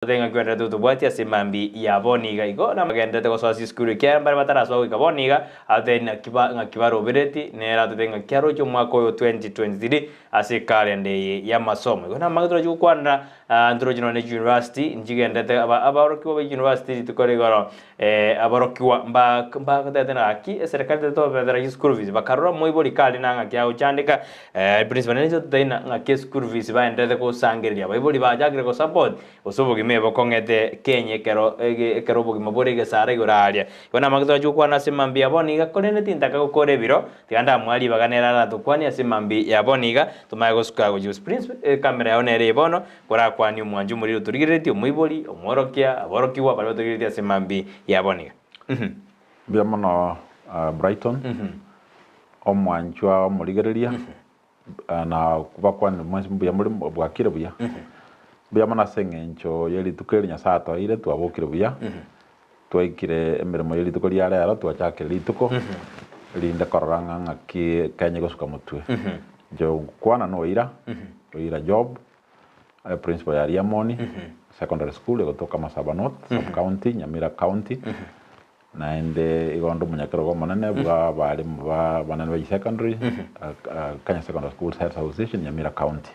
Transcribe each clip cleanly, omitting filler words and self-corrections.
Tote ng'aki oenderete gotobwatia ase mambi ya bono iga. Igo namagenderete gosoa ase esukuru ekiagera mbare batarasoa goika bono iga, atotebie naki ba ng'aki barobereti, nere atotebie ng'aki aroche omwaka oyo 2023 ase ekalenda eye y'amasomo. Igo namang'e toroche gokwanera ntoroche nonye ne chiuniversity nchigenderete aba abaorokigwa ba university rituko rigoro aborokigwa mba mbagotebete ng'a gaki eserekari tetobetera chischool fees, bakarora moibori kare na ng'aki agochandeka Principal nere totebie ng'aki eschool fees baenderete gosangereria abaibori bachakire gosupport Gose obogima ebokong'ete Kenya ekero ekero obogima bore egesara igoro aaria. Igo namang'e torache gokwana ase mambia ya bono iga, korende tintaka gokora ebiro, tiga ndamoa ribaga nere aratokwanie ase mambia ya bono iga, tomanye gosuka gochia gose Prince, ekamera yao nere eye bono, korakwanie omwancho omoriri otorigereretie, omoibori, omworokia, aborokigwa baria batorigereretie ase mambia ya bono iga. Mbuya mono Brighton, omwanchwa omorigereria. Na bakwanire mwensi mbuya more, bwakire buya. Mbuya mono ase eng'encho ye rituko eri Nyasae atoeire, twabokire buya, twaikire emeremo ye rituko ria rero, twachakire rituko, rinde korora ng'a ng'aki Kenya egosuka motwe. Inche ngokwana na Oira, Oira Job, principal ya Riamoni Secondary School egotoka Masaba North Sub County, Nyamira County. Naende igo onde omonyakerogo omonene bw'abarimu b'abanene ba chisecondary, Kenya Secondary Schools Heads Association, Nyamira County.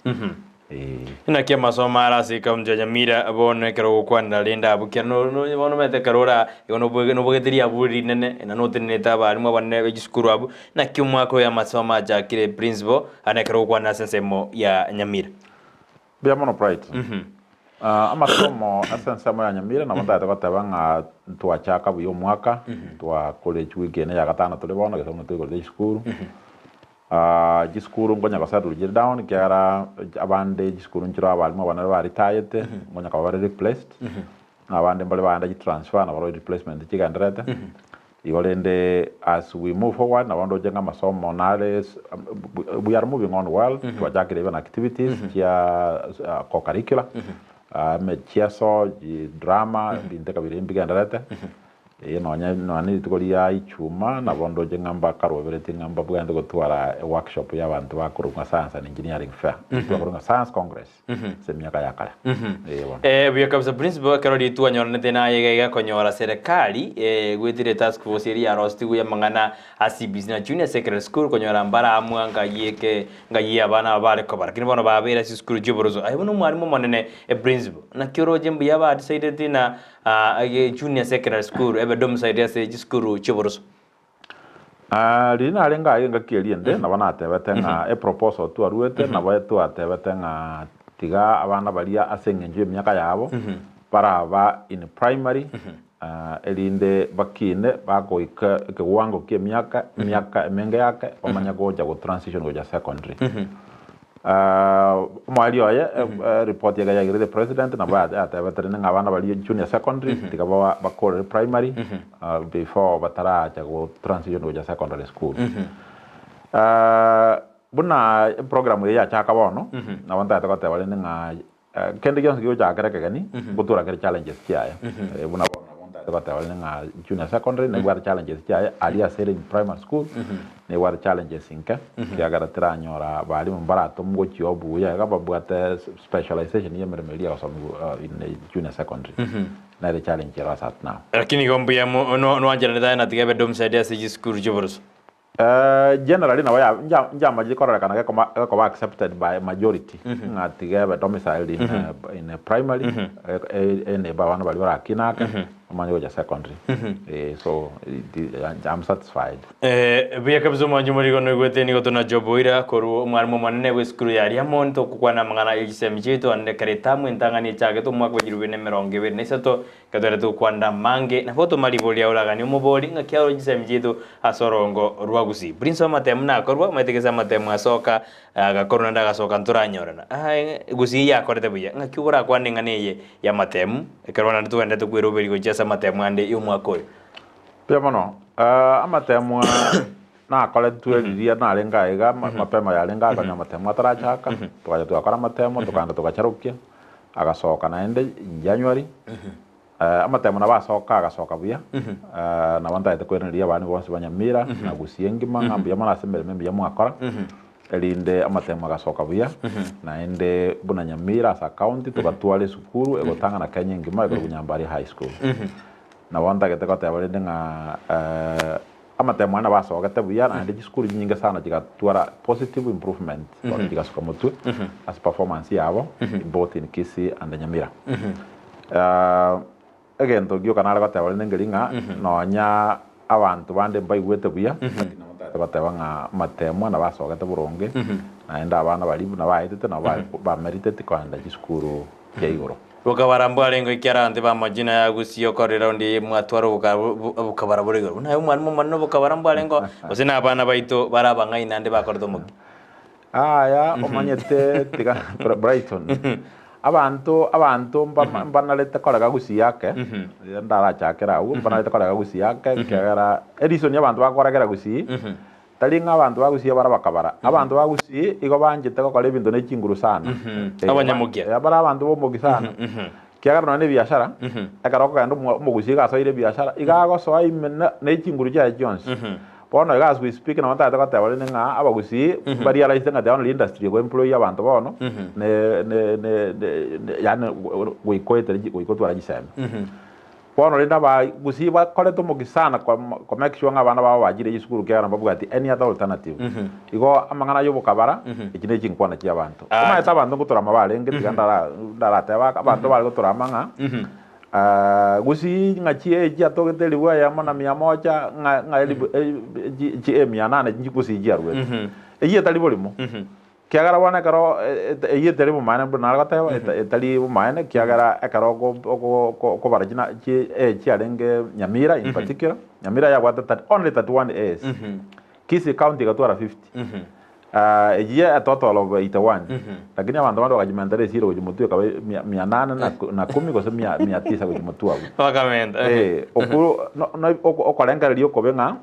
Ee. Naki amasomo are ase ekaunti ya Nyamira bono ekero ogokwanera rende abwo kia no no bono omanyete ekero ora igo noboge nobogete riaburi rinene na notenenete abarimu abanene be chisukuru abwo, naki omwaka oyo amasomo achakire principal ande ekero ogokwanera ase ensemo ya Nyamira. Mbuya mono Bright. Amasomo ase ensemo ya Nyamira nabo ntagete goteba ng'a ntwachaka buya omwaka, twakora echiwiki ene ya gatano tore bono gese buna toigorete chisukuru. Chisukuru nkonya gosettle chire down ekiagera abande chisukuru nchire abalimu abande baritayete, nkonya koba bare replaced, na abande mbare bagenda chitransfer nabo replacement chigendererete. Igo rende as we move forward nabo ndoche ng'a amasomo nare we are moving on well, twachakire even activities chia co-curricular, emechieso, chidrama, ebinto eka biria mbigendererete, eh nonye nonye rituko ria ichuma nabo ndoche ng'a mbakaroberetie ng'a mbabwenerete gotwara eworkshop ya abanto bakorwa ng'a science and engineering fair, twakorwa ng'a science congress. ase emiaka ya kare. Ee bono. Eh, buya kabisa principal ekero ritwanyoranete naye iga iga konyora serikali eh, gwetire task force eria yarostigwe y'amang'ana a CBC na junior secondary school konyora mbaramwa ngai eke ngai abana aba bare koba lakini bono babeire ase chisukuru chi'oboroso aye buna omwalimu omonene eh, principal naki oroche mbuya badecideti na ah, junior secondary school ebe domiciled ase chisukuru chi'oboroso. Riria narenge aye engaki eria ende, nabo natebete ng'a eproposal twaruete, nabo twatebete ng'a tiga abana baria ase eng'encho y'emiaka yabo, baraba in primary, erinde bakine bagoika ekewango kia emiaka, emiaka emenge yake, bamanye gocha go transition gocha secondary. Omoerio oye report eke yaigete president nabo yatebete rende ng'a abana baria junior secondary tiga bakorere primary before bataracha go transition gocha secondary school. Buna eprogram eye yachaka bono nabo ntagete goteba rende ng'a Kende gionsi gegochakera ekegeni, ngotura kere challenges chiaye. Buna bono nabo ntagete goteba rende ng'a junior secondary nebwate challenges chiaye, aria ase ere primary school nebwate challenges inke, ekiagera teranyora abalimu mbaratomwe gochia obuya iga babwate specialization ya emeremo eria egosomigwa in junior secondary. Nere challenge ero as at now. Lakini igo mbuya mo nwancheranete aye na tiga ebe domiciled ase chisukuru chi'oboroso. Generally nabo ya nja njamachete kororekana gekoma gekoba accepted by majority ng'a tiga ebe domiciled in a in a primary eneba abana baria barakine ake bamanye gocha secondary eh so I'm satisfied. Buya kabisa omwanchi omorigo noigwete nigo tona Job Oira korwa omwarimu omonene bw'esukuru ya Riamoni togokwana amang'ana ye chisemi chiaito ande kare etamu entang'ani echagete omwaka bwa chilifu bibere na emerongo ebere na isato Ekero togokwanera amange, nabo otoma ribori riao oraganie omobori, ng'aki arore chisemi chiaito ase orongo rwa gusii. Prince amatemu nakorwa, omanyete gese amatemu asoka, agakorwa naende agasoka ntoranyorana. Aye gusii yakorete buya, ng'aki okorakwane eng'ana eye y'amatemu, ekero naende togenderete kweroberia gochia ase amatemu ande y'omwaka oyo? Mbuya mono. Amatemu aa nakoretwe riria narenge aiga, mapema yarenge akonya amatemu atarachaka, togacha twakora amatemo, tokaenda togacharokia. Agasoka naende in January, amatemo nabo asoka agasoka buya, nabo ntagete koiraneria abana bonsi ba Nyamira na Gusii engima ng'a mbuya mono ase emeremo emiya mwakora. Erinde amatemo agasoka buya, naende buna Nyamira ase acounty togatwara esukuru egotang'ana Kenya engima ekorokwa Nyambari High School. Nabo ntagete goteba rende ng'a amatemo aria nabo asogete buya naende chisukuru chinyinge sana chigatwara positive improvement bono chigasuka motwe ase performance yabo both in Kisii and Nyamira. Egento gioka nare goteba rende nkeri ng'a nonya abanto bande mbaigwete buya, lakini nabo ntagete goteba ng'a amatemwa nabo asogete boronge, naende abana baria buna baetete nabo bare bameriteti kogenda chisukuru chia igoro. Bokabara mbwarenge ekiara abanto b'amachina ya Gusii okorera raundi eye mwatwara obokabara bore igoro. Buna aye omwalimu omonene obokabara mbwarenge oo, gose na abana baito bare abang'aini naende bakorete omokia. Aya omanyete tiga Brighton abanto abanto mbanarete korega gusii ake ndarachakere agwo mbanarete korega gusii ake ekiagera ereason abanto bakoregera gusii tari ng'a abanto ba gusii bare abakabara abanto ba gusii igo banchete gokora ebinto ne chinguru sana Abanyamokia. Bare abanto ba omokia sana ekiagera nonye na ebiashara ekero okogenda omogusii iga asoire ebiashara iga agosoa ime ne chinguru chiaye chionsi. Bono iga as we speak nabo ntagete goteba rende ng'a abagusii mbarealisete ng'a the only industry ego employ abanto bono ne ne ne ne yaani goika oetere goika otware chisemi. Bono rende abagusii bakorete omokia sana ko make sure ng'a abana babo bachire chisukuru ekiagera mbabwati any other alternative. Igo amang'ana aya obokabara echi ne chinkwana chia abanto. Omanyete abanto ngotorama barenge tiga ndara ndaratebe aka abanto bare gotorama ng'a Gusii ng'a chiee chiatogete elifu eyemo na mia moja ng'a ng'a elifu chi emia nane gusii chiaruete. Eyio etari borimo. Kiagera bono ekero eyio etari bomaene buna nare goteba etari bomaene kiagera ekero oko oko okobara china chi A chiarenge Nyamira in particular, Nyamira yabwate only 31 A's. Kisii county egatwara 50. Eyio a total of 81 lakini abanto bande bakachimentera esiro gochia motwe ekaba mia mia nane na na kumi gose mia mia tisa gochia motwe abwo. Bakamenta. Eh, okwo no no oko okorengereria okobe ng'a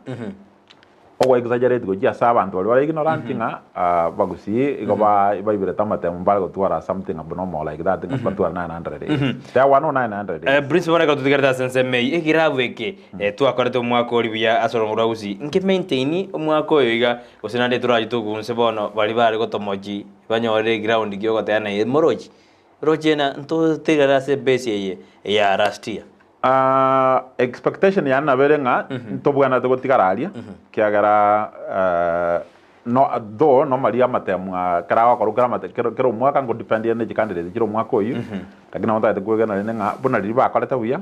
ogo exaggerate gochia ase abanto baria bare ignorant ng'a abagusii igo ba baiberete amatemo mbare gotwara something abnormal like that ng'a batware 900 years. There were no 900 years. Prince bono ekero totigarete ase ensemo eyio, egirabu eke twakorete omwaka oria buya ase orongo rwa gusii, nki maintain omwaka oyo iga Gose naende torache togunse bono baria bare gotomochi banyorire eground giogoteba naye morochi, roche na ntotigare ase ebase eye ya last year. Expectation yane nabo ere ng'a ntobwenerete gotigara aria, ekiagera no though normally amatemu aa ekero agokorwa kera amate kera kera omwaka ngo depend ere ne chicandidate chire omwaka oyio, lakini nabo ntagete kwegena rende ng'a buna riria bakorete buya,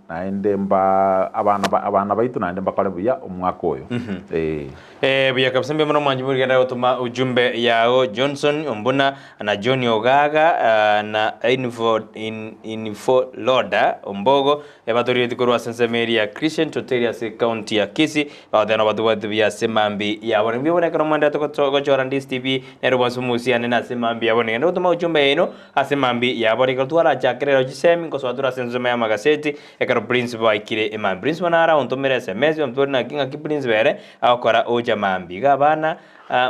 naende mba abana ba abana baito naende mbakore buya omwaka oyo, eh. Eh, buya kabisa mbuya mono mwanchi murigenda gotoma ujumbe yao Johnson Ombuna na John Ogaga ah, na Info, in, Infoloda Ombogo eh, batorieti korwa ase ensemo eria ya Christian Toteri ase county ya Kisii bagoteba nabo batobwate buya ase mambi yabo mbuya bono ekero mwenderete gocho- gochora Ndisi TV nero bonsi omohusiane na ase mambi yabo nigende gotoma ujumbe yaino ase mambi yabo ekero twarachakera ero chisemi nkosoa tore ase ensemo ya amagaseti Ekero Prince baikire emambia, Prince bono naro agontomera SMS, omotware naki ng'aki Prince ere agokora ocha mambia. Iga abana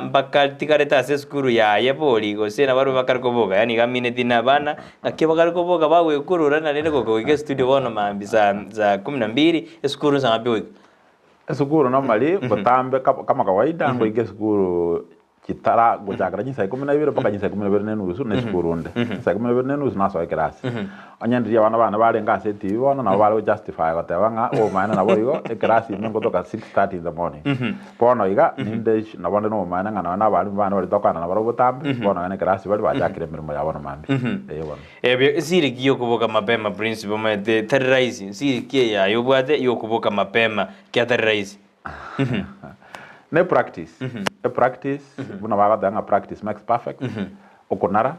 mbakatigarete ase esukuru yaye bori gose nabarabwo bakare koboka, yaani iga amineti na abana ng'aki bakare koboka bagoekurura na rende goka goika estudio bono mambia saa saa kumi na mbili esukuru nsa ngapi ogoika? Esukuru normally botambe kama kawaida ngoika esukuru Chitara gochakera chinsa ikomi na ibere mpaka chinsa ikomi na ibere na enusu na esukuru onde. Chinsa ikomi na ibere na enusu nasoa ekerasi. Onye ndiria abana bane barenge ase etibi bono nabo bare gojustify goteba ng'a obomaene nabo igo ekerasi ime ngotoka 6:30 in the morning. Bono iga ninde nabo nde nobomaene ng'a nonye na abalimu bane baria tokogenda nabarabwo botambe, bono iga na ekerasi baria bachakire emeremo yabo bono mambia. Eeh bono. Ebio nsiri ki yokoboka mapema Prince omanyete tari rahisi nsiri ki eyaye obwate yokoboka mapema ki atari rahisi. Ne practice, e practice buna bagoteba ng'a practice makes perfect, okonara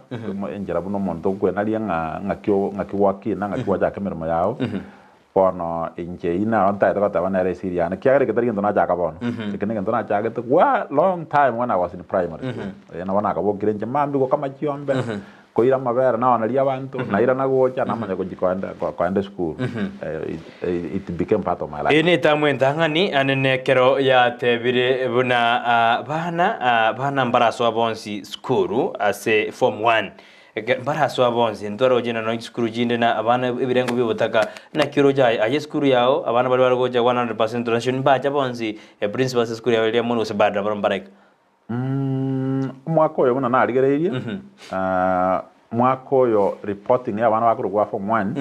enchera buna omonto okwenaria ng'a ng'aki o ng'aki gwakina ng'aki gwachaka emeremo yago, bono inche eyio naro ntagete goteba nere esiri yane ekiagera eke tari gento nachaka bono, eke na egento nachagete gwa long time when I was in primary school, eh nabo nakabokire inche mambia gokama chiombe. Koira amabere naonerie abanto, nairana gocha, namanya gochia koenda koenda esukuru. It became part of my life. Eye netamu entang'ani ane nekero yatebire buna bana bana mbarasoa bonsi sukuru ase form one. Mbarasoa bonsi ntwaroche na nonya chisukuru chinde na abana ebirengo biobotaka naki oroche aye aye esukuru yao abana baria bare gocha 100% donation mbacha bonsi principal ase esukuru yao eria mono gose bado nabaro mbaraika. Omwaka oyo buna narigereirie, mwaka oyo reporting ya abana bakorokwa form one,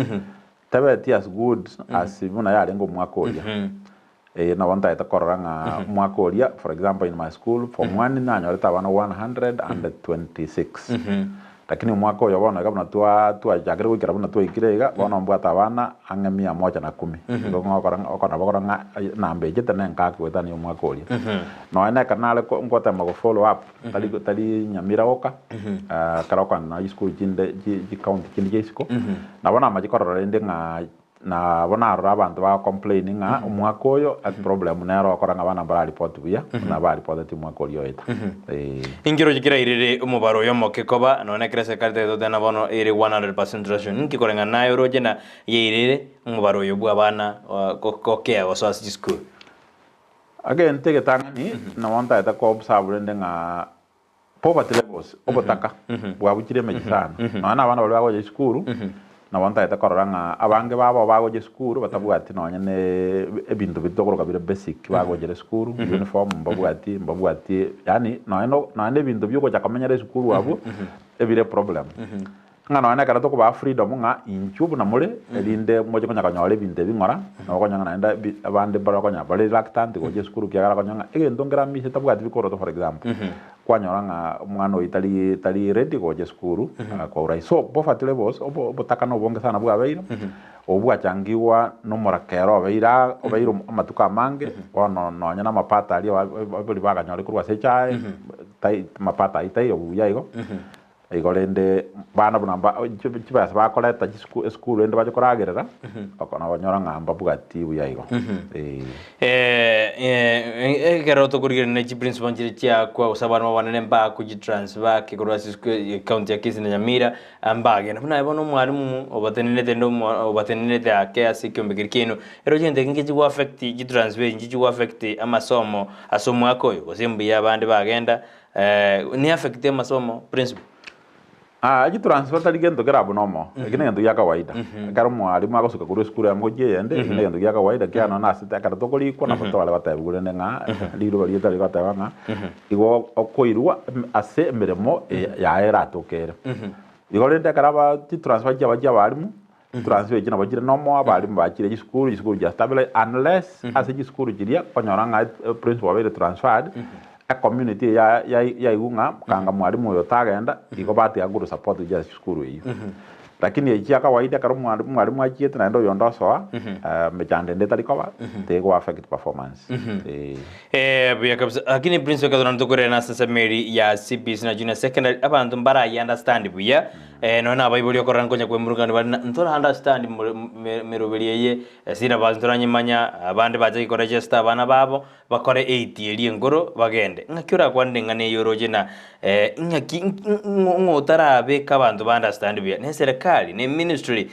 tebeti as good as buna yarenge omwaka oria. Eye nabo ntagete korora ng'a omwaka oria, for example in my school, form one nanyorete abana 126. Lakini omwaka oyo bono iga buna twa twachakire goikera buna twaikire iga, bono mbwate abana ang'e mia moja na kumi. Igo ngokora ng'a nabo okora ng'a enamba echete na enkaki goetania omwaka oria. Nonya na ekero nare ko ngotema go follow up, tari tari Nyamira oka, ekero okogenda nonya chisukuru chinde chi chicounty chinde chia isiko, nabo namache korora rende ng'a Nabo narora abanto bago complain ng'a omwaka oyo eproblem nere okora ng'a abana mbararipoti buya buna baripoteti omwaka oria oeta. Eeh. Inki oroche kerairere omobaro oyo omoke koba, nonya ekero eserikari tagete goteba bono ere 100% ration, inki koreng'ana naye oroche na yairere omobaro oyo bwa abana gokea gosoa ase chisukuru? Egento egetang'ani nabo ntagete ko observe rende ng'a Poverty levels, obotaka bwabuchire emechie sana. Nonya na abana baria bagocha esukuru, nabo ntagete korora ng'a abange babo bagocha esukuru batabwati nonya na ebinto biria tokoroka bire basic bagochera esukuru, uniform mbabwati, mbabwati yaani nonya na nonya na ebinto bia ogocha komenyera esukuru abwo, ebire eproblem. Ng'a nonya nekero tokobaa freedom ng'a inchuo buna more, erinde moche konya konyora ebinto ebi ng'ora, nabo okonyora ng'a naende ebi abande mbare okonya bare reluctant gocha esukuru ekiagera okonyora ng'a egento nkere amisete tabwati bikoroto for example, kwanyora ng'a omwana oyio tari tari ready gocha esukuru kwa urahisi. So poverty levels obo obotaka na obonge sana bwabeire, obwo bwachangigwa na omorakera obeire aa obeire amatuko amange, bono nonya na amapato aria abaibori baganyore korwa ase echae, tai mapato ayio taiyo buya igo. Igo rende bana buna mba chibesa bakoreta chisuku esukuru rende bache koragerera, oko nokonyora ng'a mbabwati buya igo, eh. Ekero tokorigereria ne chiprinciple nchire chiakwa gose abana babanene mbakochitransfer korwa ase esukuru ecounty ya Kisii na Nyamira mbagenda. Buna aye bono omwalimu obatenenerete rende obatenenerete ake ase ekiombe keria kiaino, ero gento eke ngechi go affect chitransfer echi nchichi go affect amasomo ase omwaka oyo gose mbuya abande bagenda Ne affect amasomo principal. Aa chitransfer tari gento kere abnormal, eki negento gia kawaida. Ekero omwalimu agosuka korwa esukuru eyemo gochia eyende, eki negento gia kawaida kiagera nonya ase ekero tokorikwa nabo tware gotebiwa rende ng'a riroba riaito rigoteba ng'a igo okoirwa ase emeremo yaye eratoke ere. Igo rende ekero aba chitransfer chiaba chia abalimu, Chitransfer echi nabo chire nomo abalimu bachire chisukuru, chisukuru chia stabilize unless ase chisukuru chiria okonyora ng'a principal obeire transferred, ecommunity eye ya- ya- yaigwa ng'a kanga mwalimu oyo tagenda, igo batiga good support gochia ase chisukuru eyio. Lakini echi chia kawaida ekero omwalimu mwalimu achiete naende oyonde osoa, mechando ende etari koba, tego affect performance, eh. Eh, buya kabisa. Lakini principal ekero naende tokoirana ase ensemo eria ya CBC na junior secondary, abanto mbarayi understand buya. Eh, nonya nabaibori okorora nkonya kwemurungania bare na ntora understand more me meroberi eye syllabus ntoranyemanya, abande bacha koregister abana babo, bakore eight eria enkoro bagende. Ng'aki orakwanere eng'ana eye oroche na ng'aki ng'o ng'o otarabeka abanto ba understand buya, na eserekari, na eministry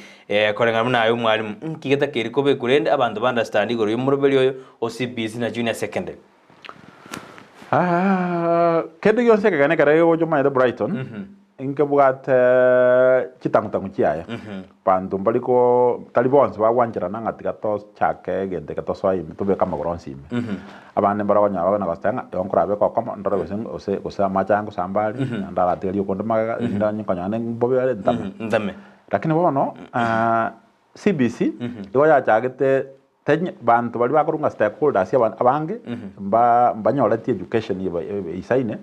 koreng'ana buna aye omwalimu, nki getakeire kobekwa rende abanto ba understand igoro ya omoroberi oyo o CBC na junior secondary. Kende gionsi ekegeni ekere gegocha omanyete Brighton, Inkebwate chitang'u-tang'u chiaye. Banto mbari ko tari bonsi bagwancherana ng'a tiga tochake egento eke tosoe ime tobeke amagoro onsi ime. Abande mbare okonyora bagokwana goseta ng'a igo nkorabeke okomo ndore gose gose gose amache aya ngosamba are, naende aratigarie okonde magega erinde onye nkonyora ne mbobe are ntame. Ntame. Lakini bono CBC igo yachagete teny banto baria bakorwa ng'a stakeholders aba abange mba mbanyoreti education eba eisaine,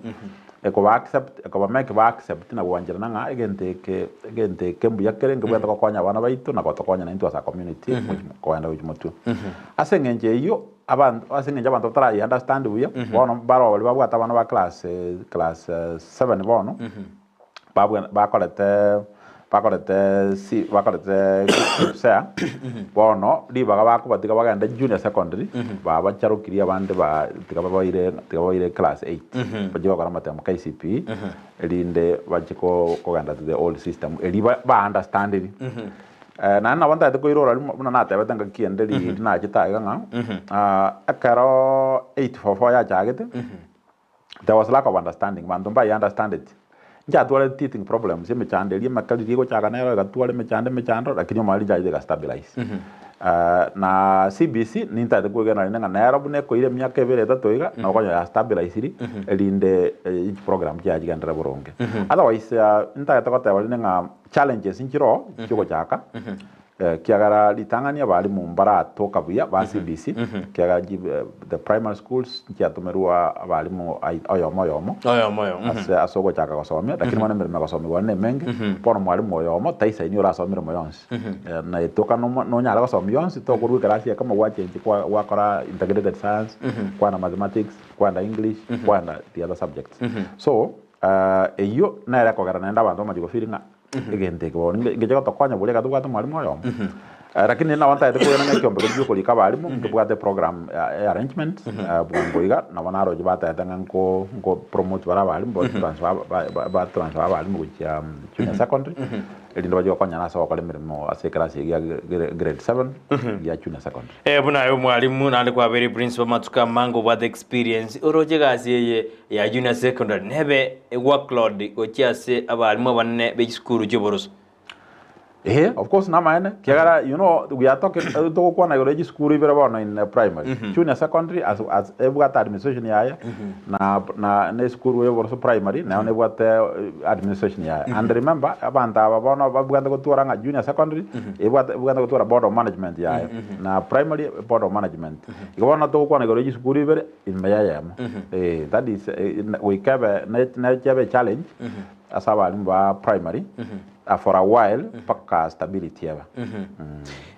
ekoba accept ekoba make ba accept na gwancherana ng'a egento eke egento eke mbuya kere nkebwate gokonya abana baito na gotokonya naintwe as a community gochi kogenda gochia motwe. Ase eng'encho eyio, abanto ase eng'encho abanto batarayi understand buya, bono mbaro baria babwate abana ba class class seven bono. babwe bakorete bakorete si bakorete KPSEA, bono ribaga bakobatiga bagende junior secondary, babacharokirie abande ba tiga babaire tiga babaire class eight, bachie gokora amatemo KCPE, erinde bachie ko kogenda to the old system eria ba ba understandiri. Naende nabo ntagete koirora rimo buna natebete ngaki ende riria nachete aiga ng'a ekero eight four four yachagete. There was lack of understanding, banto mbai understandeti. Nchatwarete teething problems, emechando eria emeka riria egochaka nero egatwara emechando emechando, lakini omorwari nchachete ega stabilize. Na CBC nintagete kwegena rende ng'a nero buna ekoira emiaka ebere etato iga, nabo okonyora ya stabilisiri erinde chiprogram chiaye chigenderere boronge. Otherwise ntagete goteba rende ng'a challenges nchiroo chiogochaka, ekiagera ritang'ani abalimu mbaratoka buya ba CBC, ekiagera the primary schools nchiatomerwa abalimu oyomo oyomo Oyomo oyomo. ase ase ogochaka gosomia, lakini bono emeremo egosomigwa na emenge, bono mwalimu oyomo taisaini orasome emeremo yonsi. Na etoka nonyare gosomia yonsi, tokorwa ekerasi ekemo gwachenchia gwakora integrated science, kwanda mathematics, kwanda English, kwanda the other subjects. So, eyio nere ekogera naende abanto bamanye gofeel ng'a egento eke bono ngeche gotokonya boria ekero tobwate omwalimu oyomo. Lakini nabo ntagete koirana ng'a ekiombe keria gi'okorika abalimu nkebwate program ya arrangement bwango iga nabo naroche batebete ng'a nko nko promote bare abalimu ba transfer ba transfer abalimu gochia junior secondary. Erinde bachie gokonyana ase ogokora emeremo ase ekerasi egia grade 7 gia junior secondary. Eh, buna aye omwalimu naende kwabeire principal amatuko amange obwate experience, oroche egasi eye ya junior secondary nebe workload gochia ase abalimu abanene be chisukuru chi'oboroso? Eeh, of course namaene, kiagera you know we are talking togokwana igoro ya chisukuru ibere bono in primary, junior secondary as as ebwate administration yaye. Na na na esukuru y'oboroso primary nayo nebwate administration yaye. And remember abanto aba bono babwate gotwara ng'a junior secondary ebwate ebwate gotwara board of management yaye na primary board of management. Igo bono togokwana igoro ya chisukuru ibere ime ya eyemo. Eh, that is goika ebe ne neche ebe echallenge ase abalimu ba primary for a while mpaka stability ebe.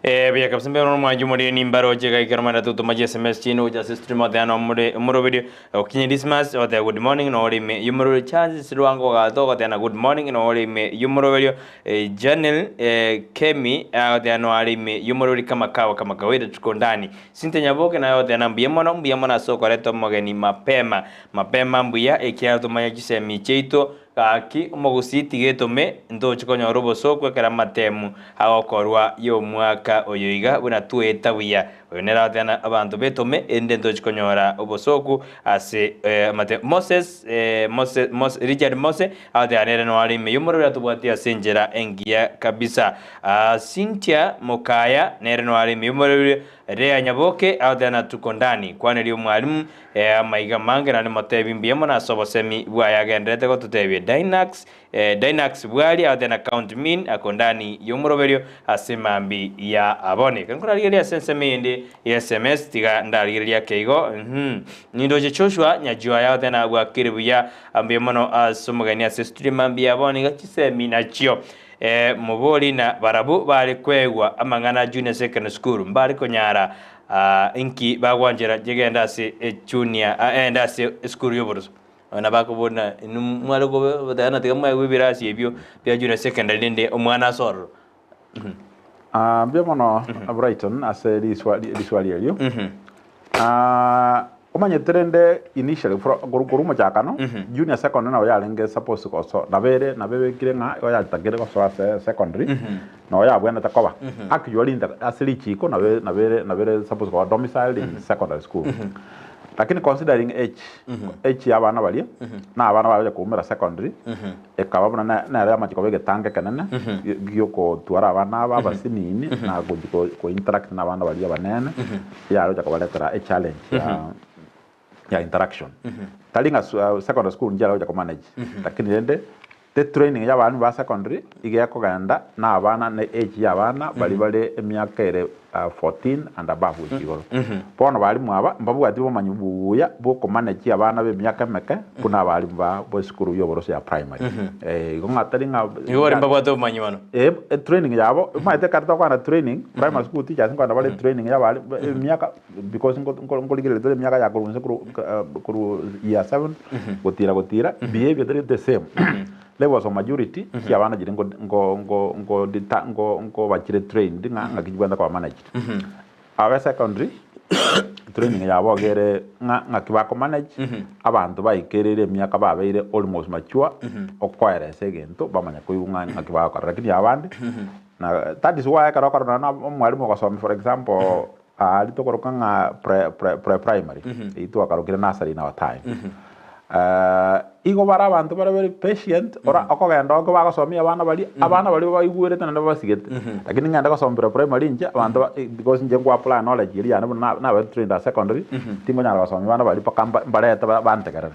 Eh, buya kabisa mbere omwanchi omoreni mbaroche iga ekero omanyete gotoma chi sms chiino gocha ase stream oteba no omore omoroberio okinye Dismas oteba good morning no ore ime y'omoroberio Charles Lwango ogato ogoteba na good morning no ore ime y'omoroberio eh, Janel eh, Kemi agoteba no are ime y'omoroberio kama kawa kama kawaida tuko ndani Cynthia Nyaboke naye ogoteba na mbuya mono mbuya mono ase okoreta omogeni mapema mapema mbuya ekiagera tomanye chisemi chiaito Gaki omogusii tiga etome ntoche konyora obosooku ekero amatemu agokorwa y'omwaka oyo iga buna tweta buya. Oyo nere agoteba na abanto betome erinde ntoche konyora obosooku ase amatemu. Moses Mose Mose Richard Mose agoteba nere noare ime y'omorero atobwatie ase enchera engiya kabisa. Cynthia Mokaya nere noare ime y'omorero Rea Nyaboke agoteba na tuko ndani kwaneria omwalimu Amaiga amange naende motebi mbuya mono ase obosemi bwaye agendererete gototebia. Dynax, Dynax bwari agote na count min ako ndani y'omoroberio ase mambi ya abone. Ekero nkorarigereria ase ensemo eyende ya sms tiga ndarigereria ake igo uhum. Nindoche Joshua Nyajuaya agote na bwakire buya mbuya mono ase omogeni ase studio mambi ya bono iga chisemi nachio. Mobori na barabwo bare kwegwa amang'ana Junior Secondary School mbare konyara Inki bagwanchera chigende ase echunia ende ase esukuru y'oboroso? Nonya bakobora ng'a inwe mware koba tiga mwaegwe ebirasi ebio bia junior secondary rende omwana ase ororo. Mbuya mono Brighton ase riswa riswali erio. Omanyete rende initially korwa korwa omochakano junior secondary nabo yarenge supposed goso nabo ere nabo ebekire ng'a igo yatakire gosoa ase secondary. Nabo yabwenerete koba actually inte ase richiko nabo nabo ere nabo ere supposed koba domiciled in secondary school. Lakini considering age, age ya abana baria, na abana bagocha koumera secondary, ekaba buna ne nere yamachia koba egetango ekenene giokotwara abana aba abasinini na gochi ko ko interact na abana baria abanene, yarocha kobaretera echallenge ya ya interaction. Tari ng'a secondary school nchiare gocha komanage, lakini rende The training y'abana ba secondary iga ekogenda na abana ne age y'abana baria bare emiaka ere 14 and above gochia igoro. Bono barimu aba mbabwati obomanyi buya bw'okomanage abana b'emiaka emeke buna abarimu ba b'esukuru y'oboroso ya primary. Igo ng'a tari ng'a Igo baria mbabwate obomanyi bono. Eh, training yabo omanyete ekero tokogenda training primary school teachers nkogenda bare training y'abari emiaka because nko nko nkorigereria tore emiaka ya korwa inse korwa korwa year 7 gotira gotira behavior teri the same levels of maturity chia abana chiri nko nko nko nko deta nko nkoba chire trained ng'a ng'aki chibwenerete koba managed. Abe secondary training yabo iga ere ng'a ng'aki bako manage abanto baikereire emiaka babeire almost mature okoeresa egento bamanya koigwa ng'a ng'aki bagokora lakini abande na that is why ekero okorora na omwalimu ogosomia for example Aaria tokoroka ng'a pre, pre, pre primary, eyio twakarokire nursery in our time. Igo bare abanto bare very patient, ora okogenda oko bagosomia abana baria, abana baria babaigwerete naende babasigete. Lakini ng'ende gosombera primary inche, abanto ba because inche nko apply knowledge eria yane buna nabete trained as secondary, tingonyara gosomia abana baria mpaka mba mbarete ba bantegerere.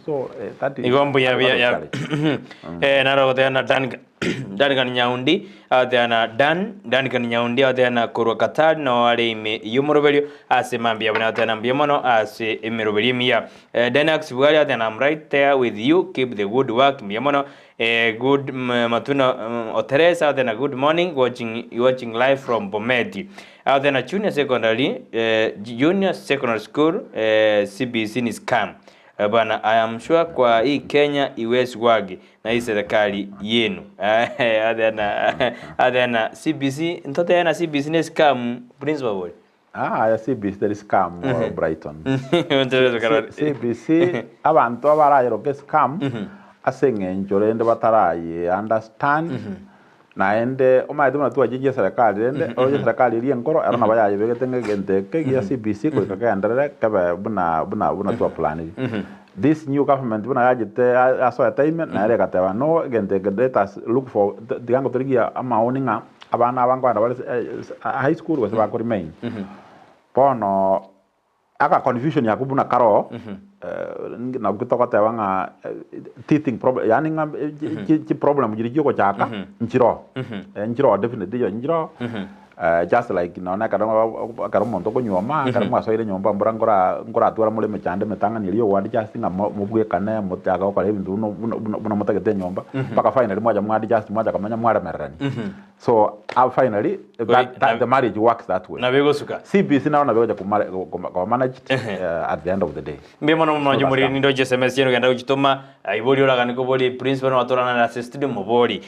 So that is Igo mbuya that buya was ya challenge. naro goteba na Dan Duncan Nyaundi agoteba na Dan Duncan Nyaundi agoteba na korwa Qatar noo are ime y'omoroberio ase mambia abwo nagoteba na mbuya mono ase emeroberio emiya. Dynax Bwari agoteba na I'm right there with you keep the good work mbuya mono. Good Matuna Oteresa agoteba na good morning watching watching live from Bomet. Agoteba na Junior Secondary Junior Secondary School CBC ni scam. Bana I am sure kwa hii Kenya iwezi work na hii serikali yenu. Athena CBC ntotebe na CBC ne scam principal bori. Ah, aya CBC teri scam Brighton. CBC abanto abarayeroke scam ase eng'encho rende bataraye understand Naende omanyete buna twachenchia eserekari rende, oroche eserekari eria enkoro, ero nabo yayebegete ng'a egento eke gia CBC goika kegenderere kebe buna buna buna twaplanire. This new government buna yachete ya- yasoete ime, nere egateba no, egento eke let us look for tiga ngotorigia amaoni ng'a abana aba nkogenda bare high school gose bako remain. Bono. Aka confusion ako buna karoo, nabwo togoteba ng'a teething problem, yaani ng'a chi problem chiria chiogochaka nchiroo, nchiroo definitely echo nchiroo, just like nonye ekero ekero omonto okonyuoma, ekero mwasoire nyomba mbura nkora nkoratwara more emechando emetang'ani eria yogo adjust ng'a mobwekane mochake gokora ebinto buna buna buna motagete enyomba, mpaka finally mwacha mwa adjust mwacha komenya mwaremererania. So finally that, that, the marriage works that way. Nabo egosuka. CBC nabo nabo egocha koba managed at the end of the day. Mbuya mono mono inche moriri ninde oche SMS chienu genda gochitoma ibori oragani kobori principal no atorana ase studio mobori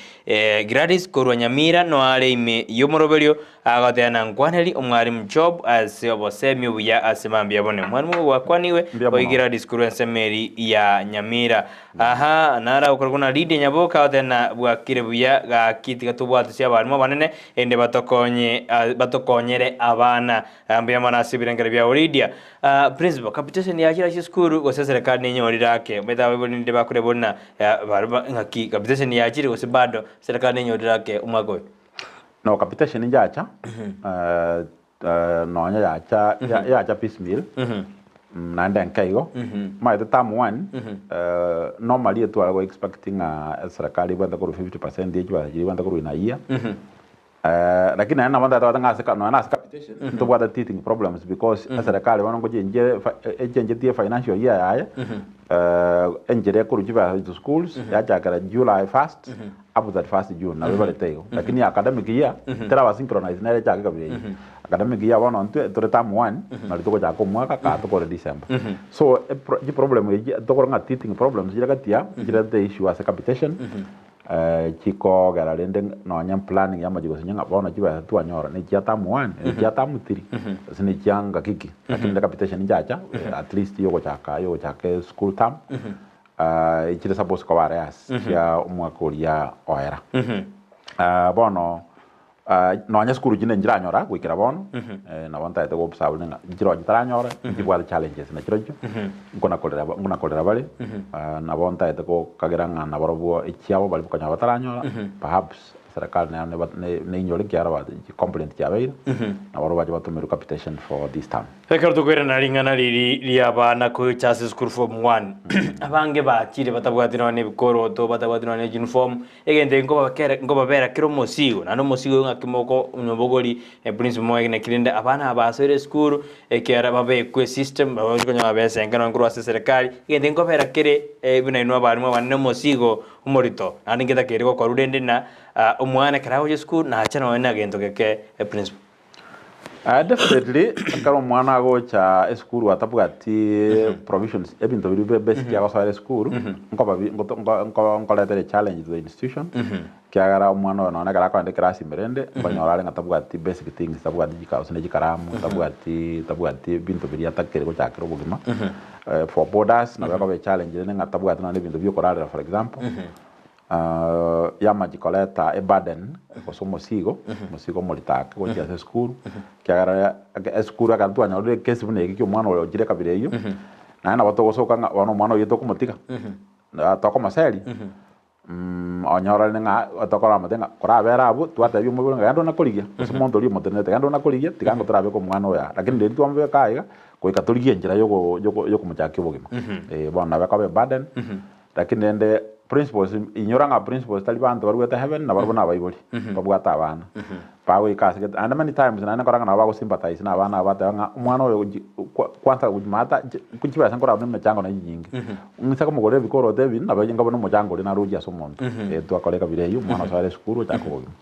Gladys korwa Nyamira no are ime yomoroberio agoteba na nkwaneri omwalimu Job ase obosemi obuya ase mambia bone mwalimu gwakwaniwe Mbuya oi mono. Gladys korwa ensemo eri ya Nyamira Ahaa, naro agokorokwa na Lydia Nyaboka agoteba na bwakire buya gaki tiga tobwate abalimu abanene erinde batokonye batokonyere abana. Mbuya mono ase ebirengererio biao Lydia. Principal, capitation yachire ase esukuru gose eserekari nenyorire ake? Omanyete abaibori ninde bakore buna ng'aki capitation yachire gose bado eserekari nenyorire ake omwaka oyo? No capitation njacha Nonya yacha yacha piecemeal naende enke igo, omanyete term one normally etware go expect ng'a eserekari ebwate korwa 50% ye chibesa chiria ebwate korwa in a year, lakini naende nabo ntatebate ng'a ase nonya na ase capitation ntobwate teething problems because eserekari bono ngochenjie echenjetie financial year yaye enchera ekorwa chibesa into schools yachakera July 1st Up to 31st June nabo ebarete igo. Lakini academic year teraba synchronized nere echake kabere eyio. Academic year bono intwe tore term one nari togochaka omwaka kaa tokore December. So epro chiproblem echi tokore ng'a teething problems chire gati aa nchirente issue ase capitation chikogera rende nonye planning ya amachiko gose ng'a bono chibesa twanyora ne chia term one ne chia term three gose ne chia ngaki ki. Lakini rende capitation nchacha at least yogochaka yogochaka eschool term. Echire suppose koba arrears chia omwaka oria oera. Bono nonya esukuru chinde nchiranyora goikera bono, nabo ntagete go observe ng'a nchiroo chitaranyora, nchibwate challenges nachirochio, nkonakorera nkonakorera bare, nabo ntagete gokagera ng'a nabarobwo echiabo baria bakonyora bataranyora, perhaps Serikali nero neba neinyore ekiagera ba chicomplaint chiabeire, nabarobwo bache batomerwe capitation for this term. Ekero tokoirana ring'ana riri ri'abana gocha ase esukuru form one, abange bachire batabwati nonya na ebikoroto, batabwati nonya na ejunifomu, egento eke nkobakere nkobabera kere omosigo, naende omosigo oyo ng'aki moko onyobogori principal moegene naki rende abana aba basoire esukuru, ekiagera babekwe esystem bagochi konyora besa enke nonya korwa ase eserekari, egento eke nkobera kere buna inwe abalimu abanene omosigo. Omorito, naende ngetakeire gokorwa rende na omwana ekero agocha esukuru nache nonya na gento geke eprinciple. Definitely ekero omwana agocha esukuru atabwati provisions ebinto biria bia basic agosoera esukuru nkoba bi nkoto nko nko nkoretera echallenge to the institution ekiagera omwana oyo nonya ekero akogenda ekerasi ime rende nkonyora are ng'a tabwati basic things tabwati chikausi na chikaramu tabwati tabwati ebinto biria atakeire gochakera obogima. For boarders nabo ekoba echallenge rende ng'a tabwati nonya ebinto bia okorarera for example, yamachi koreta eburden gose omosigo, omosigo omorito ake gochia ase esukuru, ekiagera esukuru ekero twanyorire ekesi buna eke kia omwana oyo ochire ekabira eyio, naende nabo togosoka ng'a bono omwana oyio tokomotiga. Tokomoseria, onyororane ng'a tokoramate ng'a korabere abwo, twatebia omoibori ng'a genda onakorigia, gose omonto oria omotenenete genda onakorigia, tiga ango torabeke omwana oyo aa. Lakini riria twamobeka aiga, goika torigie enchera yogo yogo yokomochakia obogima. Bono nabo ekoba eburden, lakini rende principals inyora ng'a principals tari banto baruete heaven, nabarobwo nabaibori, babwate abana. Bagoika ase gete naende many times naende nkora ng'a nabo bago sympathize na abana aba bateba ng'a omwana oyo gochi kwa kwanza gochi maata nche chibesa nkoraba na emechango naye chinyinge. Ng'ise komogorera ebikoroto ebi nabo nkabona omochango oria narochie ase omonto. Twakora ekabira eywo omwana osoere esukuru ochake obogima.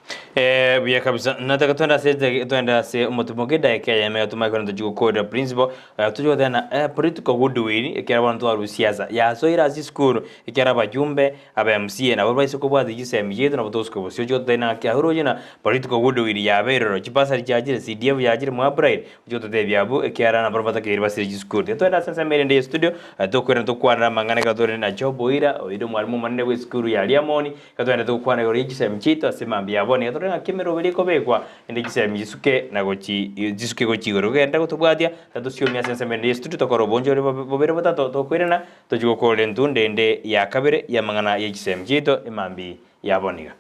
Buya kabisa. Nataka twende ase twende ase omotimoke edageka eyemo iga tomanye korende tochie gokorera principal. Tochie goteba ng'a political goodwill ekero bono twarwa siasa yasoire ase esukuru ekero abajumbe Aba MCA nabo baise kobwatia chisemi chiaito nabo togosuka bosio ochia gototebia naki aye oroche na political goodwill yabeire ororo chibasari chiachire CDF yachire mwa apply ochia gototebia abwo ekiagera nabwo batakeire basire chisukuru. Tiga toende ase ensemo erende ye studio tokwerana tokwanere amang'ana ekero tore na Job Oira oire omwalimu omonene bwe esukuru ya Riamoni ekero toendete gokwana igoro ye chisemi chiaito ase mambia ya bono iga torore ng'aki emeroberi ekobekwa ende chisemi chisuke na gochi chisuke gochia igoro. Genda gotobwatia tatosiomi ase ensemo erende ye studio tokore obonchore bobere botato tokoirana Tochie gokoora entunda ende ya kabere y'amang'ana ye chisemi chiaito emambia ya bono iga.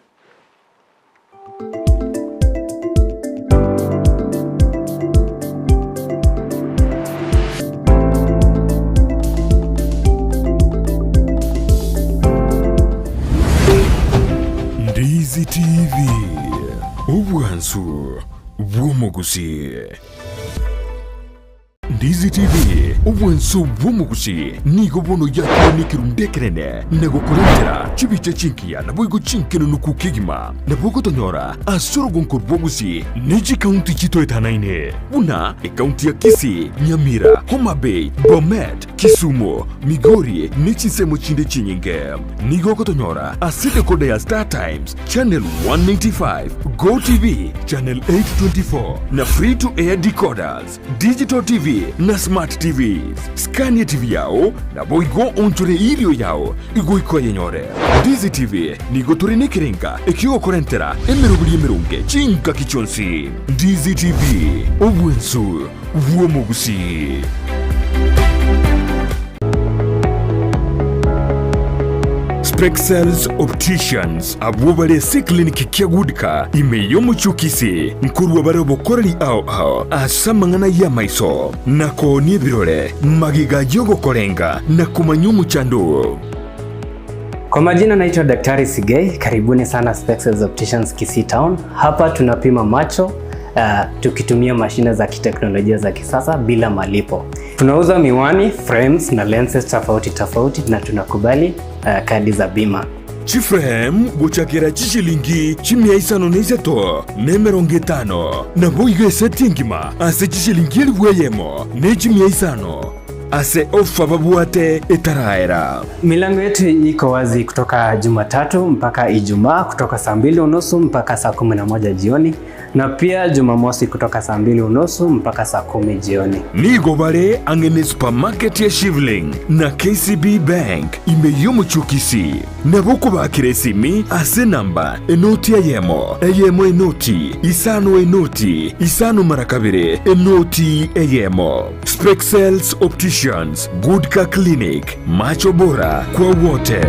Ndizi TV, obwansu bw'omogusii. Ndizi TV, obwanso bw'omogusi, nigo bono yakire nekerundu ekenene na gokorentera chibicha chingiya naboigo chinkenunuku kegima. Nabo ogotonyora ase orogonko rw'obogusi ne chikaunti chitoetanaine buna ekaunti ya Kisii, Nyamira, Homa Bay, Bomet, Kisumu, Migori ne chinsemo chinde chinyinge. Nigo ogotonyora ase decoder ya Star Times, Channel 195, Go TV, Channel 824 na Free to Air decoders. Digital TV na Smart TVs. Skania TV yao, naboigo onchore erio yao igoika oyenyore. Ndizi TV nigo tore nekerenga ekiogokorentera emeroberi emeronge chingaki chionsi. Ndizi TV, obwensu bw'omogusii. Spexels Opticians abwo bare ase eclinic kia Goodcar ime y'omochie o Kisii nkorua bare obokoreri ao ao ase amang'ana y'amaiso na koonia ebirore magega y'ogokorenga na komanya omochando oo. Kwa majina naitwa Daktari Sigei, karibuni sana Spexels Opticians Kisii Town. Hapa tunapima macho tukitumia mashine za kiteknolojia za kisasa bila malipo. Tunauza miwani, frames na lenses tofauti tofauti na tunakubali kadi za bima. Chiframe gochakera chishilingi chimia isano na isato na emerongo etano, naboigo eseti engima ase chishilingi elifu eyemo ne chimia isano, ase ofa babwate etaraera. Milango yetu iko wazi kutoka Jumatatu mpaka Ijumaa kutoka saa mbili unusu mpaka saa 11 jioni na pia Jumamosi kutoka saa mbili unusu mpaka saa 10 jioni. Nigo bare ang'e ne supermarket ya Shivling na KCB Bank ime y'omochie o Kisii. Nabo okobakera esimi ase enamba enoti eyemo, eyemo enoti, isano enoti, isano mara kabere, enoti eyemo. Spexels Opticians, Goodcar Clinic, macho bora kwa wote.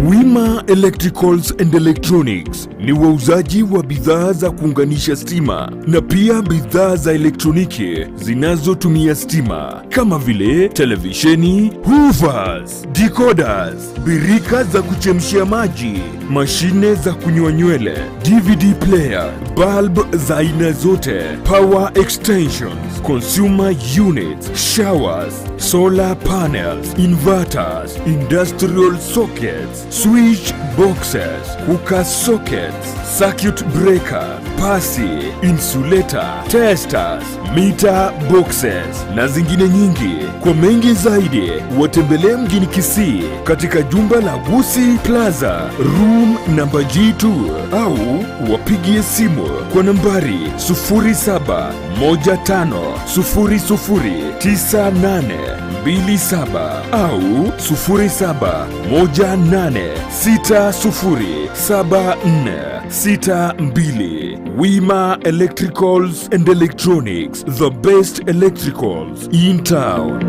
Wima Electricals and Electronics ni wauzaji wa bidhaa za kuunganisha stima na pia bidhaa za elektroniki zinazotumia stima kama vile televisheni, hoovers, decoders, birika za kuchemshia maji, mashine za kunyoa nywele, DVD player, bulb za aina zote, power extensions, consumer units, showers, solar panels, inverters, industrial sockets, switch boxes, cooker sockets, circuit breaker, pasi, insulator, testers, meter boxes na zingine nyingi. Kwa mengi zaidi watembelee mjini Kisii katika jumba la Gusii Plaza room namba G2 au wapigie simu kwa nambari 0715009827 au 0718607462. Wima Electricals and Electronics, the best electricals in town.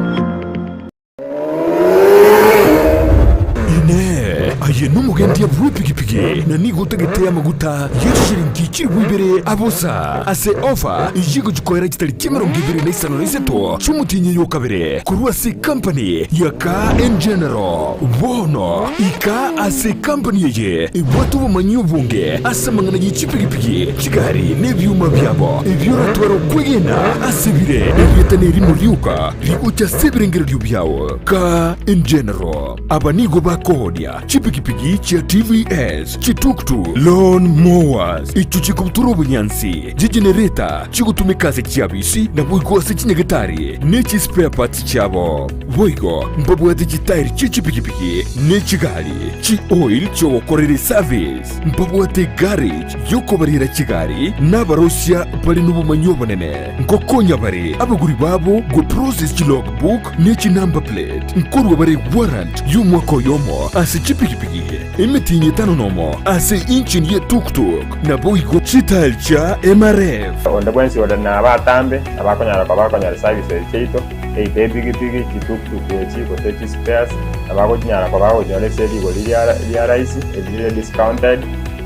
Inee! Aye nomogendia bw'epigipigi, na nigo otagete amaguta ye chishilingi chilifu ibere abosa ase ofa eyio egochia koera chitariki 23 chi'omotienyi oyo o kabere korwa ase ekampani ya Car and General? Bono ika ase ekampani eye ebwate obomanyi obonge ase amang'ana ye chipigipigi, chigari, na ebioma biabo, ebio oratware okwegena ase bire. Erieta nerimo rioka rigocha ase ebirengererio biao. Car and General. Aba nigo bakoonia chipigipigi chia TVS, chituktuk, lawn mowers, echio chikobutora obonyansi, chigenereta chigotumeka ase chiabisi naboigo ase chinyagetari ne chispare parts chiabo. Boigo mbabwate chitairi chie chipigipigi ne chigari, chi-oil chiogokorera eservice. Mbabwate egarage y'okobarera chigari na abarosia bare nobomanyi obonene. Nkokonya bare abagori babo go-process chilogbook ne chinumber plate. Nkorua bare warrant y'omwaka oyomo ase chipigipigi, emetienyi etano nomo ase engine ye tuktuk, naboigo chitairi chia MRF. Onde bwensi ore nabatambe nabakonyara koba bakonyora services chiaito, either epigipigi, chituktuk echi, gose chispares, nabagochinyara koba bagochinyora ase rigori ria rahisi, erire discounted,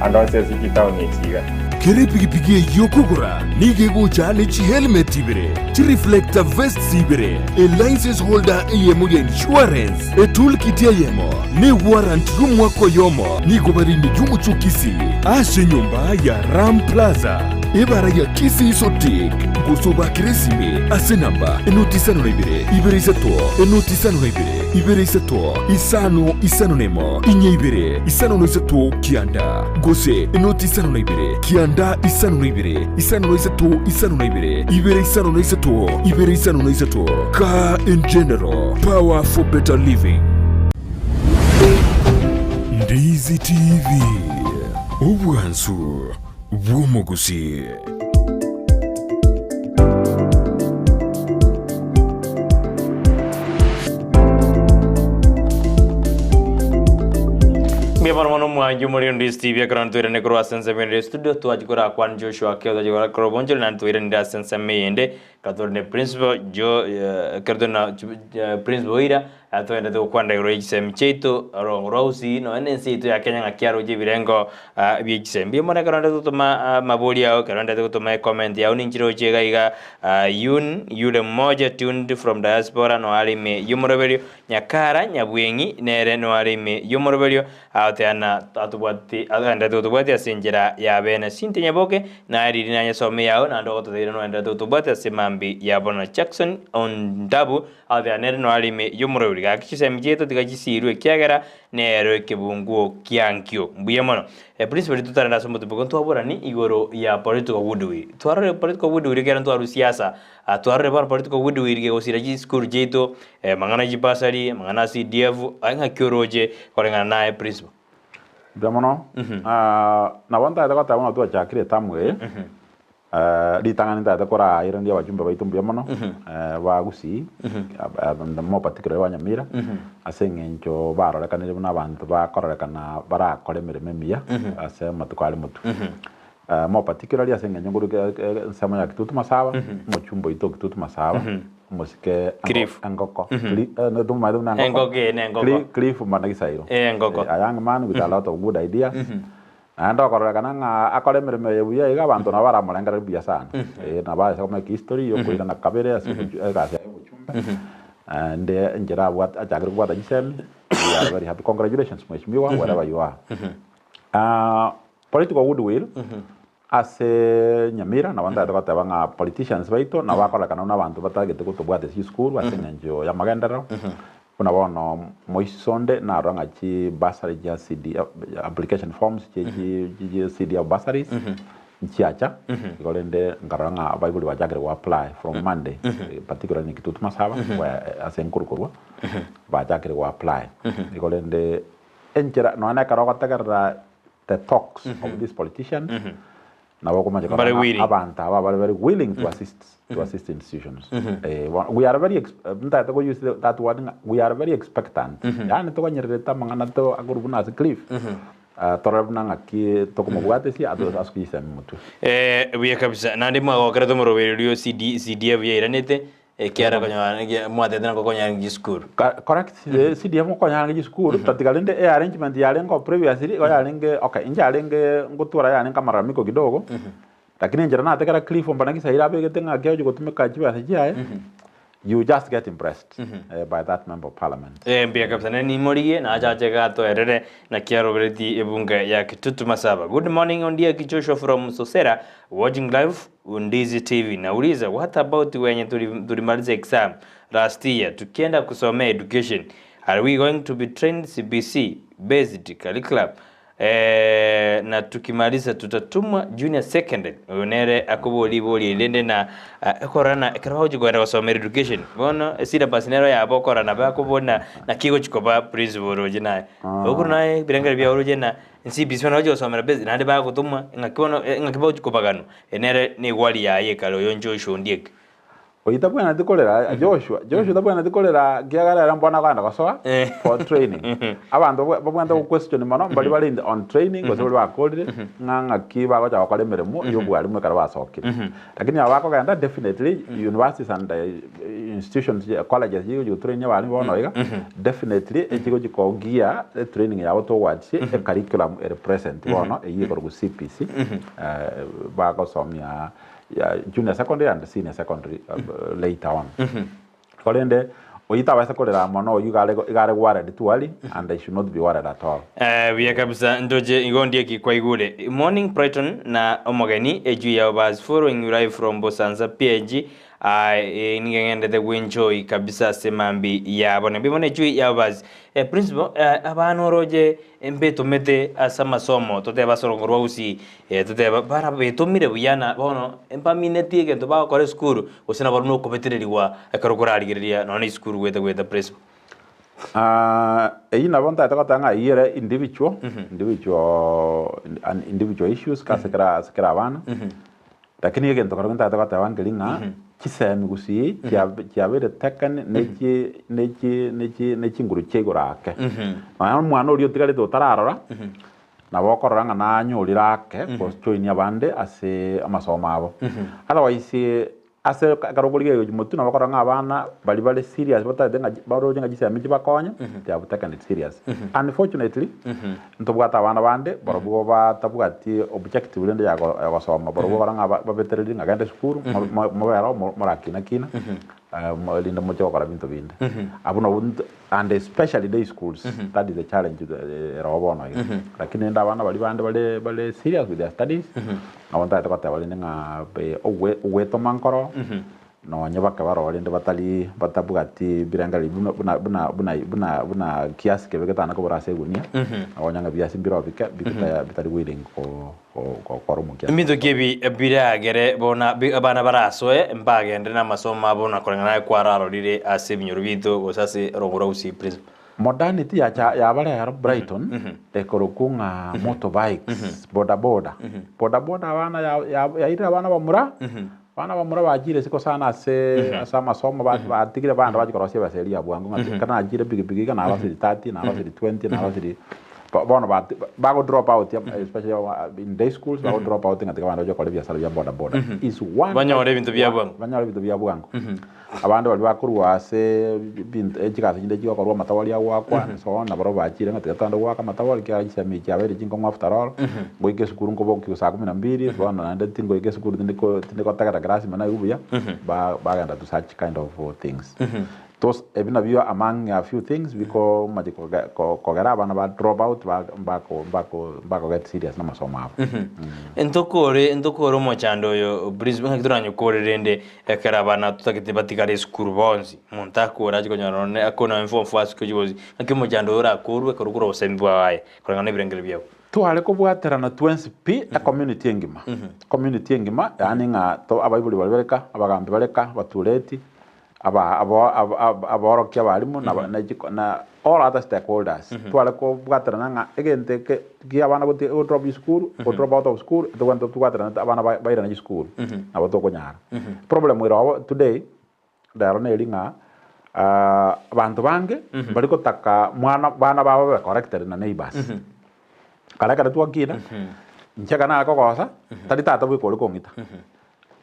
ande onsi ase chitaoni echi iga. Kera epigipigi eyio okogora nigo egocha ne chihelmet ibere, chireflector vests ibere, elicense holder eyemo ya insurance, etoolkit eyemo, na ewarrant y'omwaka oyomo. Nigo bare ime y'omochie o Kisii ase enyomba ya Ram Plaza, ebara ya Kisii Sotik, gose obakere esimi ase enamba enoti isano na ibere, ibere isato, enoti isano na ibere, ibere isato, isano, isano na emo, inye ibere, isano na isato, kianda, gose enoti isano na ibere, kianda, isano na ibere, isano na isato, isano na ibere, ibere isano na isato, ibere isano na isato. Car in General, power for better living. Ndizi TV, obwansu bw'omogusii. Mbuya mono mono omwanchi omorero Ndizi TV ekero ntwairane korwa ase ensemo ende studio twachi korakwana Joshua Akeo twachi korakora obonchori naende twairanire ase ensemo eyende ekero tore ne principal Jo ekero tore na principal Oira Togenderete gokwana igoro ye chisemi chiaito, orogongo rwa Gusii, nonya na ense yaito ya Kenya ng'aki aroche ebirengo bie chisemi. Mbuya mono ekero ndete gotoma amabori ao, ekero ndete gotoma ecomment yao ninchire gochia iga iga Yun yule mmoja tuned from diaspora no are ime y'omoroberio, Nyakara Nyabweng'i nere no are ime y'omoroberio, agoteana atobwati agenderete gotobwatia ase enchera ya bene. Cynthia Nyaboke naye riria nanyesome yao naende ogototeire nogenderete gotobwatia ase mambi ya bono. Jackson Ondabu Agoteeba, Nere noare ime y'omoroibori, gaki chisemi chiaito tiga chisiirwe, ekiagera nero ekebunguo kiankio. Mbuya mono. Principle riria totarenda ase omotubogo ntwaborani igoro ya political goodwill. Twarorire political goodwill ekiagera ntwarwa siasa, twarorire bono political goodwill gegosira chisukuru chiaito, amang'ana ya chibasari, amang'ana ya CDF, aye ng'aki oroche koreng'ana naye principle? Mbuya mono. Nabo ntagete goteba buna twachakire etamu eye. Ritang'ani ntagete korairaneria abachumbe baito mbuya mono, ba Gusii, and more particularly ba Nyamira, ase eng'encho barorekanire buna abanto bakororekana barakore emeremo emiya ase amatuko are motwe. More particularly ase eng'encho nkoruka ensemo ya Kitutu Masaba, omochumbe oito o Kitutu Masaba, omosike Cliff. engoko, Cli- tomomanyete buna engoko? Engoko eye ne engoko. Cliff Managisairo. Eh, engoko. A young man with a lot of good ideas. Naende okororekana ng'a akore emeremo eye buya iga, abanto nabo baramorengererie buya sana. Ee, nabo aase komake history y'okoirana kabere ase obochu egasi yaye y'obochumbe, naende enchera abwate achakire kobwata chisemi, we are very happy. Congratulations mheshimiwa wherever you are. Political goodwill ase Nyamira nabo ntagete goteba ng'a politicians baito nabo bakorekana buna abanto batagete gotobwata ase chisukuru ase eng'encho y'amagenderero. Buna bono moiso onde narora ng'a chi bursary chia CDF, application forms chie chi chi CDF bursaries nchiacha, igo rende nkarora ng'a abaibori bachakire go apply from Monday, particularly in Kitutu Masaba where ase nkorukorwa, bachakire go apply. Igo rende enchera nonya na ekero ogotegerera the talks of these politicians, Nabo okomancha korora Mbare ng'a willing. abanto aba bare very willing to assist to assist institutions. Eh, bono we are very ex- ntagete ko use that word ng'a we are very expectant. Yaani toganyererete amang'ana to akorwa buna ase cliff. Torore buna ng'aki tokomobwatesia ase ase chisemi motwe. Buya kabisa. Naende mwagokerete omoroberio o CD, CDF yairanete, ekiara konyora mwatete nako konyara chisukuru. Correct, CDF nkonyara chisukuru, tatiga rende e arrangement yarenge oo previously, igo yarenge okay, inche yarenge ngotwara yarenge amalalamiko kidogo, lakini enchera nategera Cliff Ombana Gisaira abegete ng'aki agochia gotumeka chibesa chiaye, You just get impressed by that member of parliament. Eh, mbuya kabisa nere nimorigie nachache gatoerere naki arobereti ebunge ya Kitutu Masaba. Good morning Ondieki Joshua from Sosera watching live Undizi TV. Nauliza what about wenye tulimaliza exam last year tukienda kusomea education are we going to be trained CBC based curriculum Eh, na tukimaliza tutatumwa junior secondary. Oyo nere akoboria ribori eri rende na ekorana ekero bagochia kogenda gosomera education bono esyllabus nero yabo okora nabo akoboria na naki egochia koba principal oroche naye. Okoro naye ebirengererio biago oroche na CBC bono bagochia gosomera basic naende bagotomwa ng'aki bono ng'aki bagochia kobaganwa. Eye nere na egwari yaye ekare oyo Joshua Ondieki. Oyio tabwenereti korera Joshua, Joshua tabwenereti korera ekiagera ere mbono akogenda gosoa for training. Abanto babwenerete go question mono mbaria bare in the on training gose baria bakorire ng'a ng'aki bagocha gokora emeremo ya obwarimu ekero basokire. Lakini aba bakogenda definitely universities and institutions colleges chigochi go train abarimu bono iga definitely echigochi ko gear etraining yabo towards ecurriculum ere present bono eyio ekorokwa CBC bagosomia ya junior secondary and senior secondary later on. Korende oyio tabaisa korera mono oyio iga are iga are worried too early and they should not be worried at all. Eh, buya kabisa ndoche igo ndieki kwaigure. Morning Brighton na omogeni ejuu yao bas following you live from Bosansa PAG ah, eh, nigo ng'endete gwenjoy kabisa ase mambi yabo nabi bono ejuu yao bas eh, principal eh, abana oroche mbetomete ase amasomo totebe ase orongo rwa Gusii Toteba, Barabwo betomire buya na bono mbaminetie egento bagokora esukuru, gose nabarabwo nokobetererigwa ekero korarigereria nonya na esukuru goeta goeta principal. Eyio nabo ntagete goteba ng'a eyio ere individual, individual, an individual issues ase kera ase kera abana, lakini egento keria ntagete goteba nkeri ng'a chisemi gusii chiabe chiabeire taken ne chi ne chi ne chi ne chinguru chia igoro ake. Nonya omwana oria otigarete otararora. Nabo okorora ng'a nanyorire ake gojoinia abande ase amasomo abo. Otherwise ase ekero okorigereria gochia motwe nabo okorora ng'a abana baria bare serious batagete ng'a baroche ng'a chisemi chibakonye, they have taken it serious. Unfortunately, ntobwate abana bande barobwo batabwati objective rende ya gosoma, barobwo okora ng'a babetereiri ng'a genda esukuru mobere oo morakina kina erinde moche gokora binto binde. Abwo nabwo. And especially day schools that is the challenge ere oo bono iga. Lakini rende abana baria bande bare bare serious with their studies, nabo ntagete goteba rende ng'a be ogwe ogwetoma nkoro, nonye bake baroo rende batari batabwati birengererio buna buna buna buna buna buna kiasi kebe getana kobora ase egunia, nabo onye ng'a ebiasi mbiroo bike bita bitari willing ko. Ebinto ki ebi biragere bono abana barasoe mbagende namasomo abo na koreng'ana naye kwararorire ase ebinyoro biaito gose ase orogo rwa Gusii Prison? Modernity yacha yaba rero Brighton ekorokwa ng'a motorbikes, bodaboda. Bodaboda abana yairire abana bamura, abana bamura bachire isiko sana ase ase amasomo batigire bande bachia korosia ebesa eria ya bwango ng'a ekero nachire pikipiki iga narosirie thirty, narosirie twenty, narosirie Bono bago drop out especially in day schools bago drop out ng'a tiga abande bache gokora ebiasara bia boda boda is one Banyore ebinto bia bwango. Banyore ebinto bia bwango. Abande baria bakorwa ase ebinto chigasi chinde chigokorwa amatobori agoakwa and so on nabarobwo bachire ng'a tiga togende goaka amatobori ekiagera chisemi echi chiabeire chinkong'u after all, ngoika esukuru nkobokiwa saa kumi na mbili bono naende tingoika esukuru tindi ko tindi gotegerera class ime naigwe buya, bagenda to such kind of things. Those ebi nabio among a few things bikomache kogera abana ba drop out mbako mbako mbako get serious na amasomo abo. Ntokore ntokore omochando oyo please ng'aki toranyokore rende ekero abana totagete batigare esukuru bonsi omonto akore ache konyora nonye akore nonye form four ase gochia bonsi ng'aki omochando oyo orakorwe ekero okore obosemi bwaye koreng'ana na ebirengererio biabo. Tware kobwaterana twensi pi ecommunity engima community engima yaani ng'a to abaibori baria bareka abagambi bareka abatureti Aborokia, abalimu, na all other stakeholders tware kobwaterana ng'a egento eke kia abana go drop chisukuru, go drop out of school, tobwenerete tobwaterane abana bairane chisukuru nabo tokonyara. Problem ere oo today rero neri ng'a abanto bange mbari gotaka mwana bana babo babe corrected na neighbours. Kare ekero twakina, inche ekero nare kogosa, tari tata bweka ore kong'ita.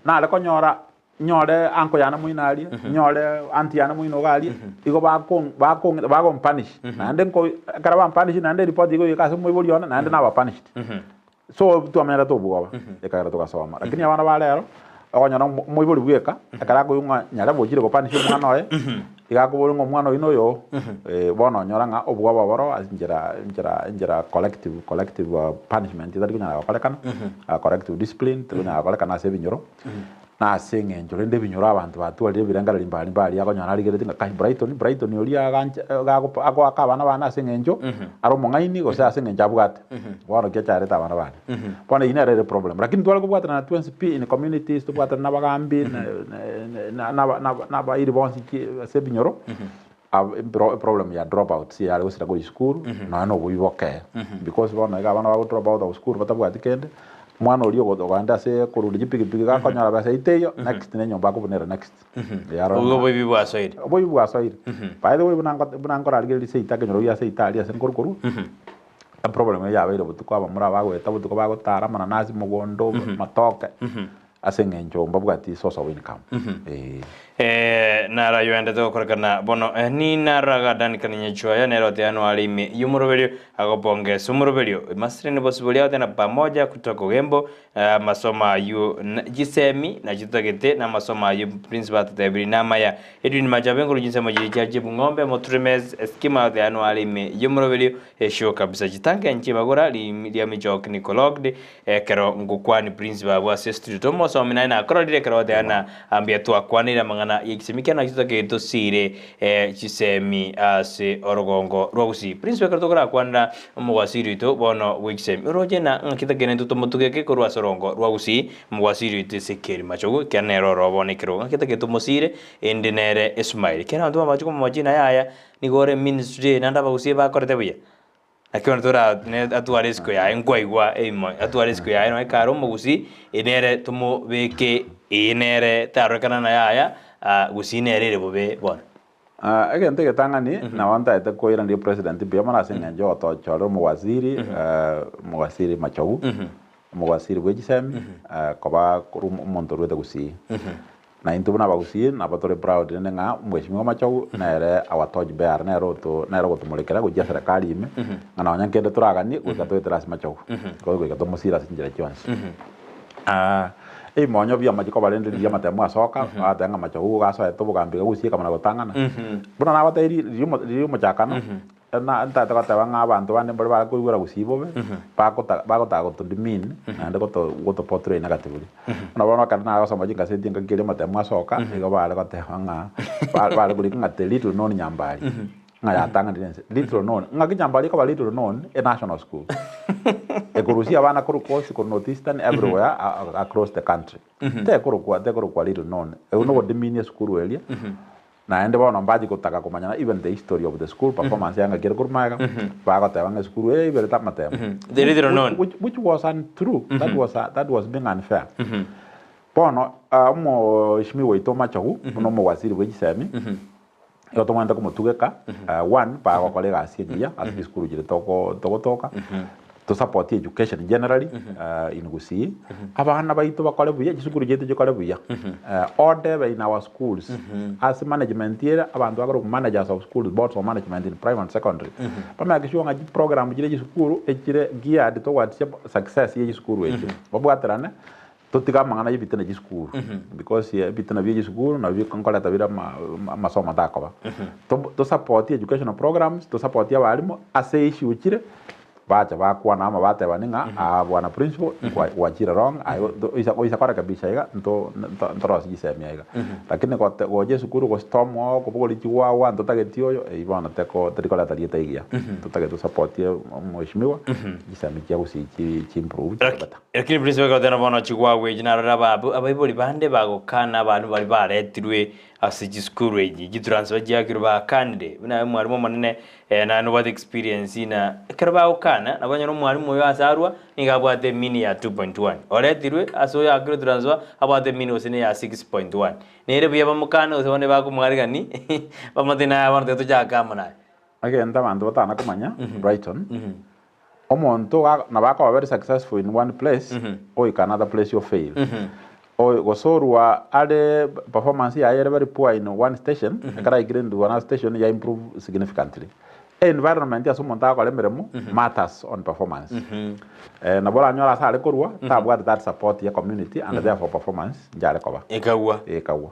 Nare konyora nyore uncle yane moino aria, nyore aunty yane moino iga aria, igo bakong bakong'ita bagompunish. Naende nko ekero bampunish naende eripoti igo goika ase omoibori one naende naba punished. So twamenyerete obwoba, ekagera togasoma. Lakini abana ba rero, okonyora omo omoibori bweka, ekero akoigwa ng'a nyarebe ochire gopanisha omwana oye, iga akoboria ng'a omwana oyio noyo oo, bono onyora ng'a obwoba oboro ase enchera enchera enchera collective collective punishment etari konyara gokorekana, corrective discipline teri konyara gokorekana ase ebinyoro. Na ase eng'encho rende ebinyoro abanto batwarire ebirengererio mbari mbari akonyora arigereti ng'a kai Brighton, Brighton oria agancha gagopa agoaka abana bane ase eng'encho are omong'aini gose ase eng'encho abwate. Bono ki acharete abana bane. Bono eyio nere ere problem. Lakini tware kobwatana na twensi pi in communities, tobwatane na abagambi na na na na na abairi bonsi ki ase ebinyoro, ab epro eproblem ya drop outs yare gosira korwa esukuru, nonya na oboibi bokee. Because bono iga abana bago drop out of school batabwati kende, omwana oria ogo ogoenda ase korunda chipikipiki gakonyora besa eyio teiyo, next na enyomba akobunera next. Eyarora Obwo ng'a oboibi bwasoire. oboibi bwasoire. By the way buna nko buna nkorarigereria seito ekenyoro gia seito aria ase nkorukorwa, eproblem eye yabeire botuko abamura bagoeta botuko bagotara amananasi mogondo, matoke. Ase engencho mbabwati source of income. Eeh. Eh, naro ayoendete gokorekana bono. Eh, ninaraga Dan Kaninyachwaya nere oteanwa are ime y'omoroberio agopongesa omoroberio Masireni bosibori agoteana pamoja kutoka Ogembo eh, amasomo ayio na- chisemi nachio totagete na amasomo ayio principal atotebiri namaya Edwin Machabe nkorwa chinsemo chiria chia Chebung'ombe Moturemes Eskimo agoteanwa are ime y'omoroberio eshow kabisa chitanka enchibagora ria Michoki Nikologd Ekero ngokwani Prince babu ase estudio tomosomi naye nakororire ekero goteba na mbuya twakwanire amang'ana ye chisemi kiana nakio totagete tosire chisemi ase orogongo rwa Gusii. Prince ekero tokorakwanera omogwasiri oito bono bwe chisemi oroche na ng'aki totagete intwe tomotugeke korwa ase orongo rwa Gusii omogwasiri oito Ezekiel Machogu ekiagera nere oro bono ekerogo ng'aki totagete tomosire ende nere esmile ekiagera abanto bamache komomochia naye aya nigo ore ministry naende abagusii bakorete buya. Naki onde tora ne atware esiko yaye nkwaigwa eimo atware esiko yaye nonya ekare omogusii eye nere tomobeke eye nere tarorekana na yaya gusii nere ere bobe bono. Egento egetang'ani nabo ntaete koiraneria president mbuya mono ase eng'encho yogotochorera omowaziri omowaziri Machogu, omowaziri bwe chisemi koba korwa omonto orwete gusii. Na intwe buna abagusii nabo tore proud rende ng'a omweshimiwa Machogu nere our torch bearer nere oto nere ogotomorekera gochia eserekari ime ng'a nonya nkende toraganie goika toetere ase Machogu goika goika tomosire ase chinchera chionsi. Ebimonyo bi'amache koba rende riria amatemo asoka bagateba ng'a Machogu igo gasoete obogambi iga gusii ekamana gotang'ana. Buna nabatebirie riria omo riria omochakano na ntagete goteba ng'a abanto bande mbare bare koigwera gusii bobe, bagota bagotaka goto demean naende goto goto portray negatively. Buna bono ekero nare gosoma chingaseti engaki eria amatemo asoka, nigo bare goteba ng'a ba bare korika ng'a the little known Nyambari, ng'a yatang'anire ense. Little known, ng'aki Nyambari ekoba little known, e national school. Ekorusia abana korwa coast, korwa north eastern, everywhere a across the country. Tekorokwa tekorokwa little known, ego nogodemean esukuru eria. Naende bono mbachie gotaka komanya even the history of the school performance ya ng'aki ere korwa magega, bagoteba ng'a esukuru eye eiberete amatemo. The little known. Which, which was untrue, that was, that was being unfair. Bono ah, omoeshimiwa oito Machogu, buna omowaziri bwe chisemi, igo tobwenerete komotugeka, ah, one, bagokora egasi engiya ase chisukuru chiria toko togotoka, to support education generally in Gusii, abana baito bakore buya, chisukuru chiaito chikore buya, order ebe in our schools, ase management ere abanto bakore managers of schools, boards of management in primary and secondary, ba make sure ng'a chiprogram chire chisukuru echire geared towards success ye chisukuru echio, babwaterane Totige amang'ana y'ebitina chisukuru because ebitina bie chisukuru nabio nkoreta bire amasomo takoba. To support educational programs, to support abalimu ase issue chire, bacha bakwana amo batebani ng'a aa bwana principal gwachire wrong aye oisa korekebisha iga nto ntorosie chisemi aiga. Lakini gocha esukuru gostorm oo kobogoria chigwagwa ntotageti oyo eywo bono teko teri koreta rieta igiya. Totagete to support omweshimiwa chisemi chia gusii chi improve chibe better. Lakini Prince bagateba bono chigwagwa echi narore ababu abaibori bande bagokana abandu baria baretirwe ase chisukuru echi chitransfer chiakirwe bakanire buna aye omwalimu omonene naye nobwate experience na ekero bagokana nabo onyore omwalimu oyo ase arwa nigo abwate emean ya 2.1 oretirwe ase oyo akirwe transfer abwate emean gose ne ya 6.1 nere buya bamokane gose bono bakomwarigani bamotebie naye bono tiga tochake amo naye. Egento abanto batana komanya Brighton. Omonto ga nabo akoba very successful in one place, oika another place o fail. Oyo gose orwa are performance yaye ere very poor in one station, ekero aikire into another station ya improve significantly. Environment ase omonto agokora emeremo matters on performance. Nabo oranyore ase are korwa tabwate that support ya community and therefore performance nchare koba. Ekagwa. Ekagwa.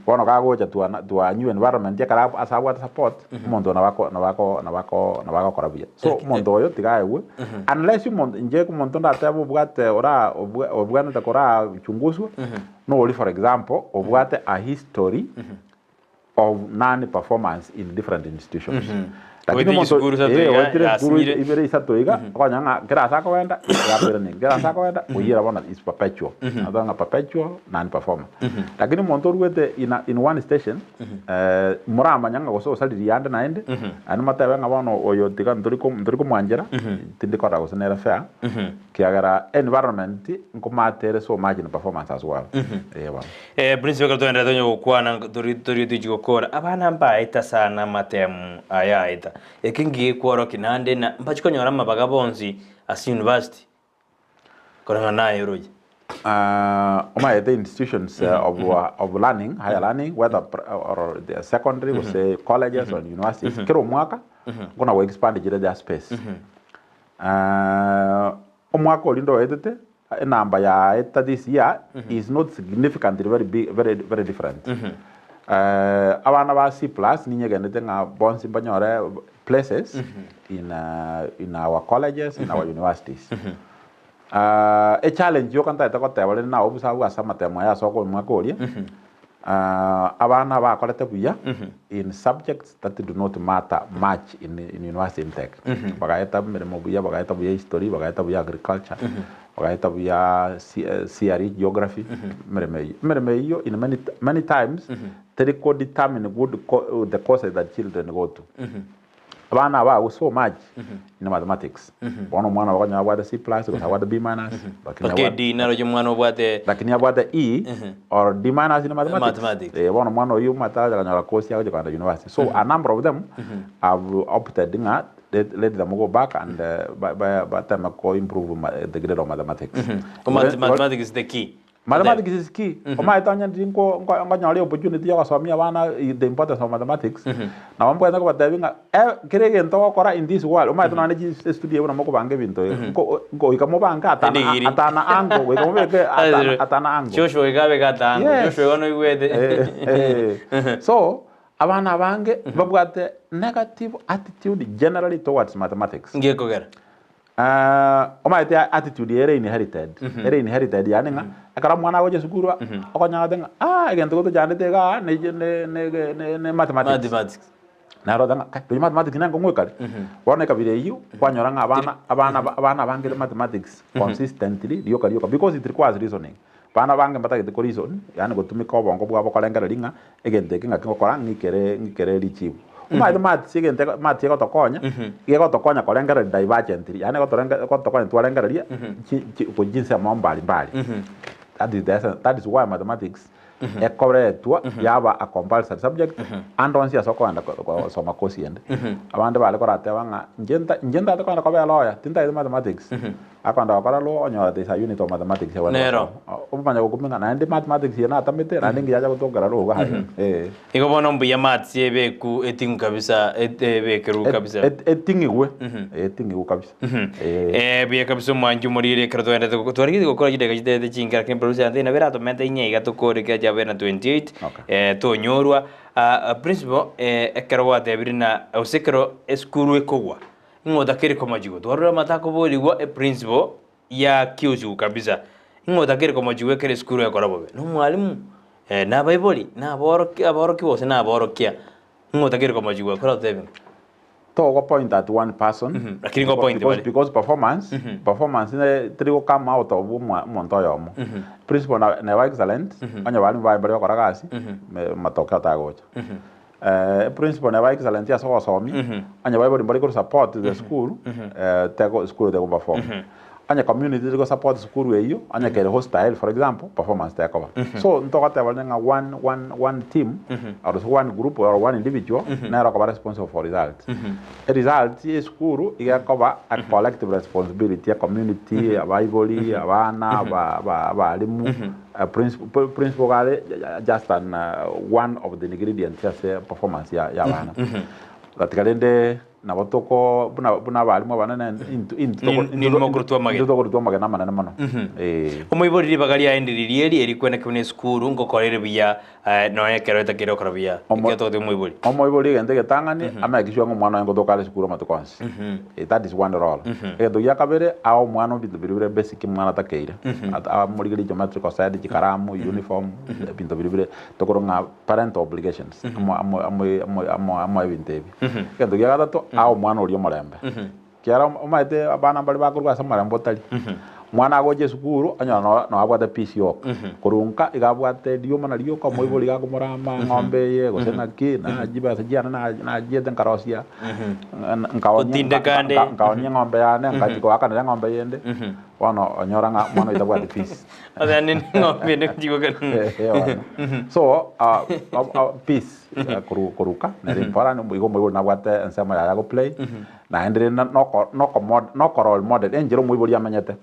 Bono kagocha to an to a new environment ekero ase abwate support, omonto oyo nabo ako nabo ako nabo ako nabo agokora buya. So omonto oyo tiga aegwe, unless omonto inche omonto ndatebe obwate ora obwa obwenerete kora chunguswa, nori for example, obwate a history of non performance in different institutions. Lakini Oetire omonto chisukuru isato eh, iga, oetire esukuru yasinyire. ibere isato iga, okonyora ng'a kera ase akogenda, yakoiraneria, kera ase akogenda, oyio bono is perpetual. Nateba ng'a perpetual non performer. Lakini omonto oruete in a in one station, moramanya ng'a gose osaririe ande naende, naende motebe ng'a bono oyo tiga ntori ko ntori komwanchera, tindi korora gose nere fair, Kiagera environment nkomatere so much in performance as well. Eh bono. Eh, Prince ekero togenderete onye gokwana tori tori tochi gokora abana mbaeta sana amatemu aya aeta eke ngigekworokia naende na mbachi konyora amabaga bonsi ase university koreng'ana naye oroche. Uh, omaete institutions uh, of, uh, of learning higher learning whether pr- or the secondary gose colleges or universities kera omwaka nkona go expand chire their space Omwaka oria ndoetete, enamba yaeta this year is not significantly very big, very, very different. Abana ba C plus ninyegenete ng'a bonsi mbanyore places in, in our colleges, in our universities. Echallenge yoka ntagete goteba rende naye obusabu ase amatemo aya ase omwaka oria, abana bakorete buya in subjects that do not matter much in in university intake. Bagaeta emeremo buya, bagaeta buya history, bagaeta buya agriculture, bagaeta buya C CRE geography, emeremo eyio. Emeremo eyio in many many times teri ko determine good co the courses that children go to. Abana aba abwo so much in mathematics. Bono omwana okonyora abwate C plus gose abwate B minus, lakini Mpaka abwate E D naroche omwana obwate lakini abwate E or D minus in mathematics. Mathematics. Eh, bono omwana oyio omanyete agocha konyora course agocha kogenda university. So a number of them have opted ng'a let, let them go back and uh, ba- ba- bateme ko improve ma- the grade of mathematics. Math- mathematics is the key. Mathematics is key. Omanyete onye ndiri nko- nko- nkonyora opportunity ya gosomia abana i- the importance of mathematics, nabo mbwenerete kobatebia ng'a eh, kera egento ogokora in this world, omanyete nonye chi estudio buna mokobanga ebinto iga, nko nko goika mobange atana Edigiri. atana angle, goika mobeke atana atana angle. Joshua iga abeke atango. Yes. Joshua igo noigwete. Eh, eh. So, abana abange babwate negative attitude generally towards mathematics. Ngekogera. Omanyete attitude ere inherited, ere inherited yaani ng'a ekero omwana agocha esukuru okonyora gose ng'a ah egento gotochandete igaa ne ne ne ne ne mathematics. Mathematics. Naro oteba ng'a kai toria mathematics na enkong'u ekare. Bono ekabira eyio, kwanyora ng'a abana abana abana abangire mathematics consistently rioka rioka because it requires reasoning. Abana abange mbatagete ko reason, yaani gotumeka obongo bwabo korengereria ng'a egento eke ng'aki ngokora ng'ikere ng'ikere richibu. Omanyete maths egento ego maths egotokonya, iga egotokonya korengereria divergently, yaani egotorenge egotokonya twarengereria chi chi ko chinsemo mbali mbali. That is the essence, that is why mathematics ekoretwa yaba a compulsory subject ande onsi ase okogenda ko gosoma course ende. Abande bare korateba ng'a inche nta inche ntagete kogenda koba elawyer, tintagete mathematics. Akogenda gokora law onyora there is a unit of mathematics agwete Nero. gosoma. Omanya gokumia ng'a naende mathematics eye natamete naende ngiya acha gotongera law iga aye. Eh. Igo bono mbuya maths ebeku eting'u kabisa et- ebekerwe kabisa. Et- Eting'igwe, eting'igwe kabisa. Eh. Eh, buya kabisa omwanchi omoriri ekero twaendete goko- twarigete gokora chidakika chitaete chinke lakini producer yante nabo eratomente inye iga tokore kera chiabeire na 28 Okay. eh, tonyorwa. Ah, ah, principal eh, ekero gwatebire na gose ekero esukuru ekogwa Ing'o otakeri komochigwa? Twarora amatakoborigwa eprinciple ya kiusigu kabisa. Ing'o otakeri komochigwa ekero esukuru ekora bobe? Na omwalimu, eh, na abaibori, na aborokia aborokigwa gose na aborokia. Ing'o otakeri komochigwa? Koratotebi ng'o? Togo point at one person Mhm, lakini go point because, bare. because performance performance ne teri go come out of omwa- omonto oyomo principal na- neba excellent onye barimu baye mbari gokora gasi me- matokeo tagocha Principal neba excellent ase ogosomia, onye baibori mbari kori support the school, tego school tego perform. Onye community teri gosupport sukuru eyio, onye kere hostile for example, performance tekoba. So ntogoteba rende ng'a one, one, one team or gose one group or one individual nere okoba responsible for results. Eresults ya esukuru iga ekoba a collective responsibility ya community, abaibori, abana, aba- aba- abalimu, principal, principal iga are just an one of the ingredients ase performance ya ya abana. Gatiga rende Nabo toko buna buna abarimu abanene intwe intwe toko- Ni- ninwe mokorutwa amagena. intwe tokorutwa amagena amanene mono. Eh. Omoibori ribaga riaye ndiriria eri erikwenekigwa na esukuru ngokorere buya eh, nonya ekero etakeire gokora buya. Omo- Ekero togotebi omoibori. Omoibori egento egetang'ani amake sure ng'a omwana oye ngotoka are esukuru amatuko onsi. Eh, that is one role. Egento gia kabere ae omwana ebinto biria bire basic omwana atakeire. At- amorigerie geometrical set, chikaramu, uniform, ebinto biria bire tokorwa ng'a parental obligations amo amo amo amo amo amo ebinto ebi. Egento gia gatato, ae omwana oria omorembe. Ekiagera omanyete abana mbare bakorwa ase omorembe otari. Omwana agocha esukuru, onyora no no abwate peace yoka. Korwa nka iga abwate rioma na rioka, omoibori iga akomorama eng'ombe eye gose ng'aki, na chibesa chiane na nachiete nkarosia, nkaonia Otindeka ande. nkaonia eng'ombe yane, nkachi koakanera eng'ombe yende, bono onyora ng'a omwana oyo tabwati peace. Oteba ning'ombe ende gochigokera. So, ah, ah, ah, peace koruka nere important igo omoibori nabwate ensemo yaye agoplay naende rende noko noko noko role model enchera omoibori amenyete